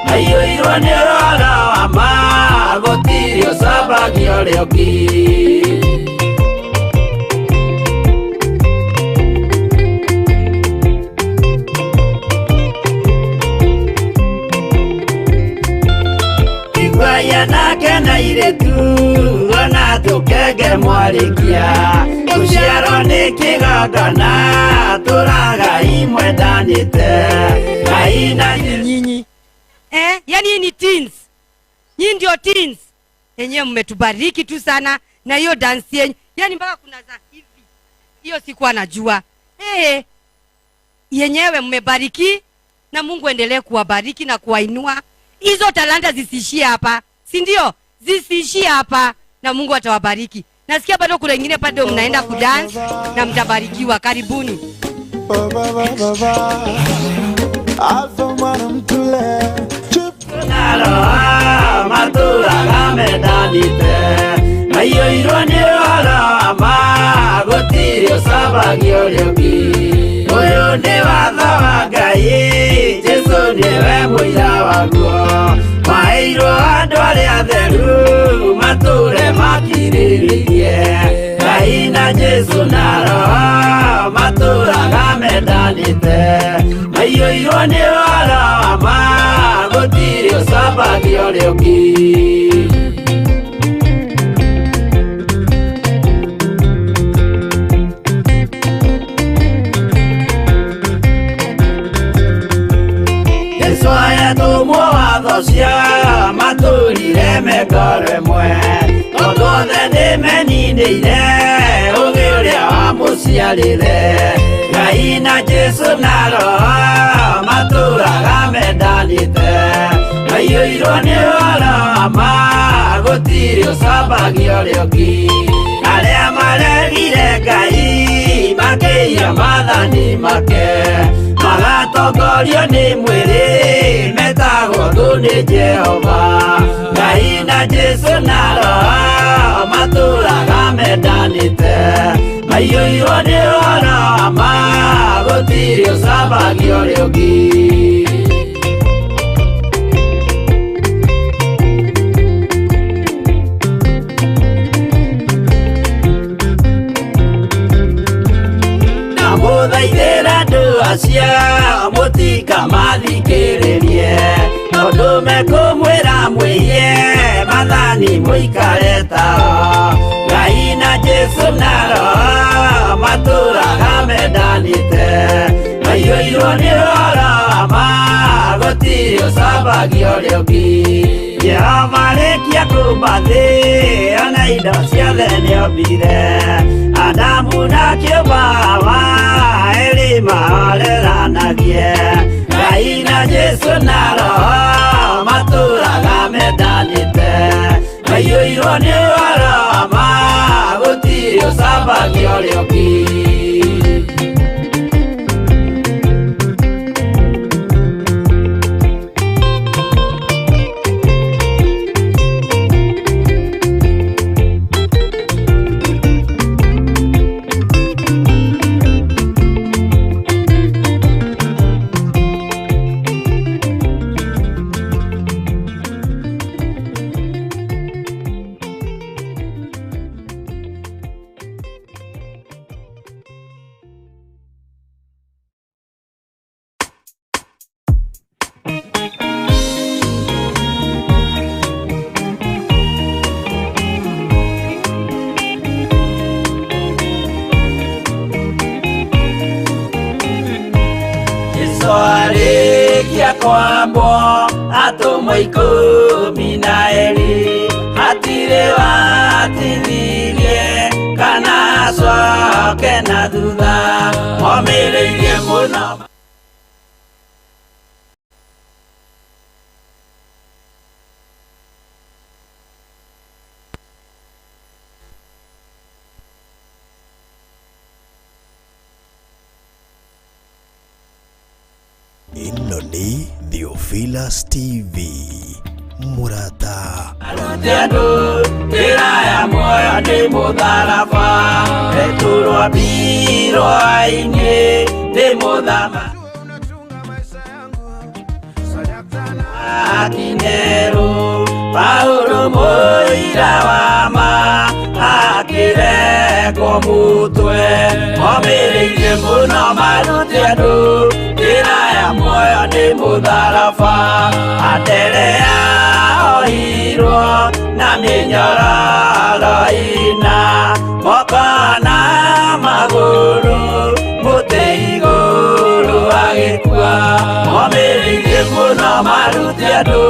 maiyũirwo nĩ ũhoro wa ma gũtirĩ ũcambagia ũrĩa ũngĩ. Iguaia nake na airĩtu ona tũkenge mwarĩkia gũciarwo nĩ kĩgongona tũragai mwendanĩte Ngai na nyinyi yani ni teens, nyinyi ndio teens yenyewe, mmetubariki tu sana na hiyo dance yenyu, yani mpaka kuna za hivi, hiyo sikuwa najua. Yenyewe mmebariki na Mungu endelee kuwabariki na kuwainua. Hizo talanta zisiishie hapa, si ndio? Zisiishie hapa na Mungu atawabariki. Nasikia bado kuna wengine bado mnaenda kudance na mtabarikiwa. Karibuni. Matũraga mendanĩte maiyũirwo nĩ ũhoro wa ma gũtirĩ ũcambagia ũrĩa ũngĩ Ũyũ nĩ watho wa Ngai Jesu nĩwe mũira waguo maheirwo andũ arĩa atheru matũre makirĩrĩirie Ngai na Jesu na Roho matũraga mendanĩte maiyũirwo nĩ ũhoro wa ma gũtirĩ ũcambagia ũrĩa ũngĩ. Jesu ayatũmwo watho cia matũrire mengoro ĩmwe tondũ othe nĩmeninĩire ũgĩ ũrĩa wamũciarire Ngai na Jesu na Roho matũraga mendanĩte maiyũirwo nĩ ũhoro wa ma gũtirĩ ũcambagia ũrĩa ũngĩ Arĩa maregire Ngai makĩiya maathani make magatongorio nĩ mwĩrĩ metagwo thũ nĩ Jehova Ngai na Jesu na Roho matũraga mendanĩte maiyũirwo nĩ ũhoro wa ma gũtirĩ ũcambagia ũrĩa ũngĩ. Ndamũthaithĩra andũ acio mũtikamathikĩrĩrie tondũ mekũmwĩra mwĩiye maathani mũikare tao Ngai na Jesu na Roho matũraga mendanĩte maiyũirwo nĩ ũhoro wa ma gũtirĩ ũcambagia ũrĩa ũngĩ Jehova arĩkia kũũmba thĩ ona indo ciothe nĩombire Adamu na kĩũmba Hawa erĩ mahoreranagie Ngai na Jesu na Roho matũraga mendanĩte maiyũirwo nĩ ũhoro wa ma gũtirĩ ũcambagia ũrĩa ũngĩ. Marĩkia kwambwo atũmwo 12 hatirĩ watithirie kana acoke na thutha momĩrĩirie mũno. Ĩno nĩ Theophilus TV mũrata Arute andũ njĩra ya muoyo nĩ mũtharaba Petero ambirwo-inĩ nĩ mũthamaki Akinerũ Paulo mũira wa ma akĩrekwo mũtwe momĩrĩirie mũno marute andũ njĩra ya muoyo nĩ mũtharaba Anderea ohirwo na mĩnyororo ĩna moko na magũrũ mũtĩ igũrũ agĩkua momĩrĩirie mũno marute andũ.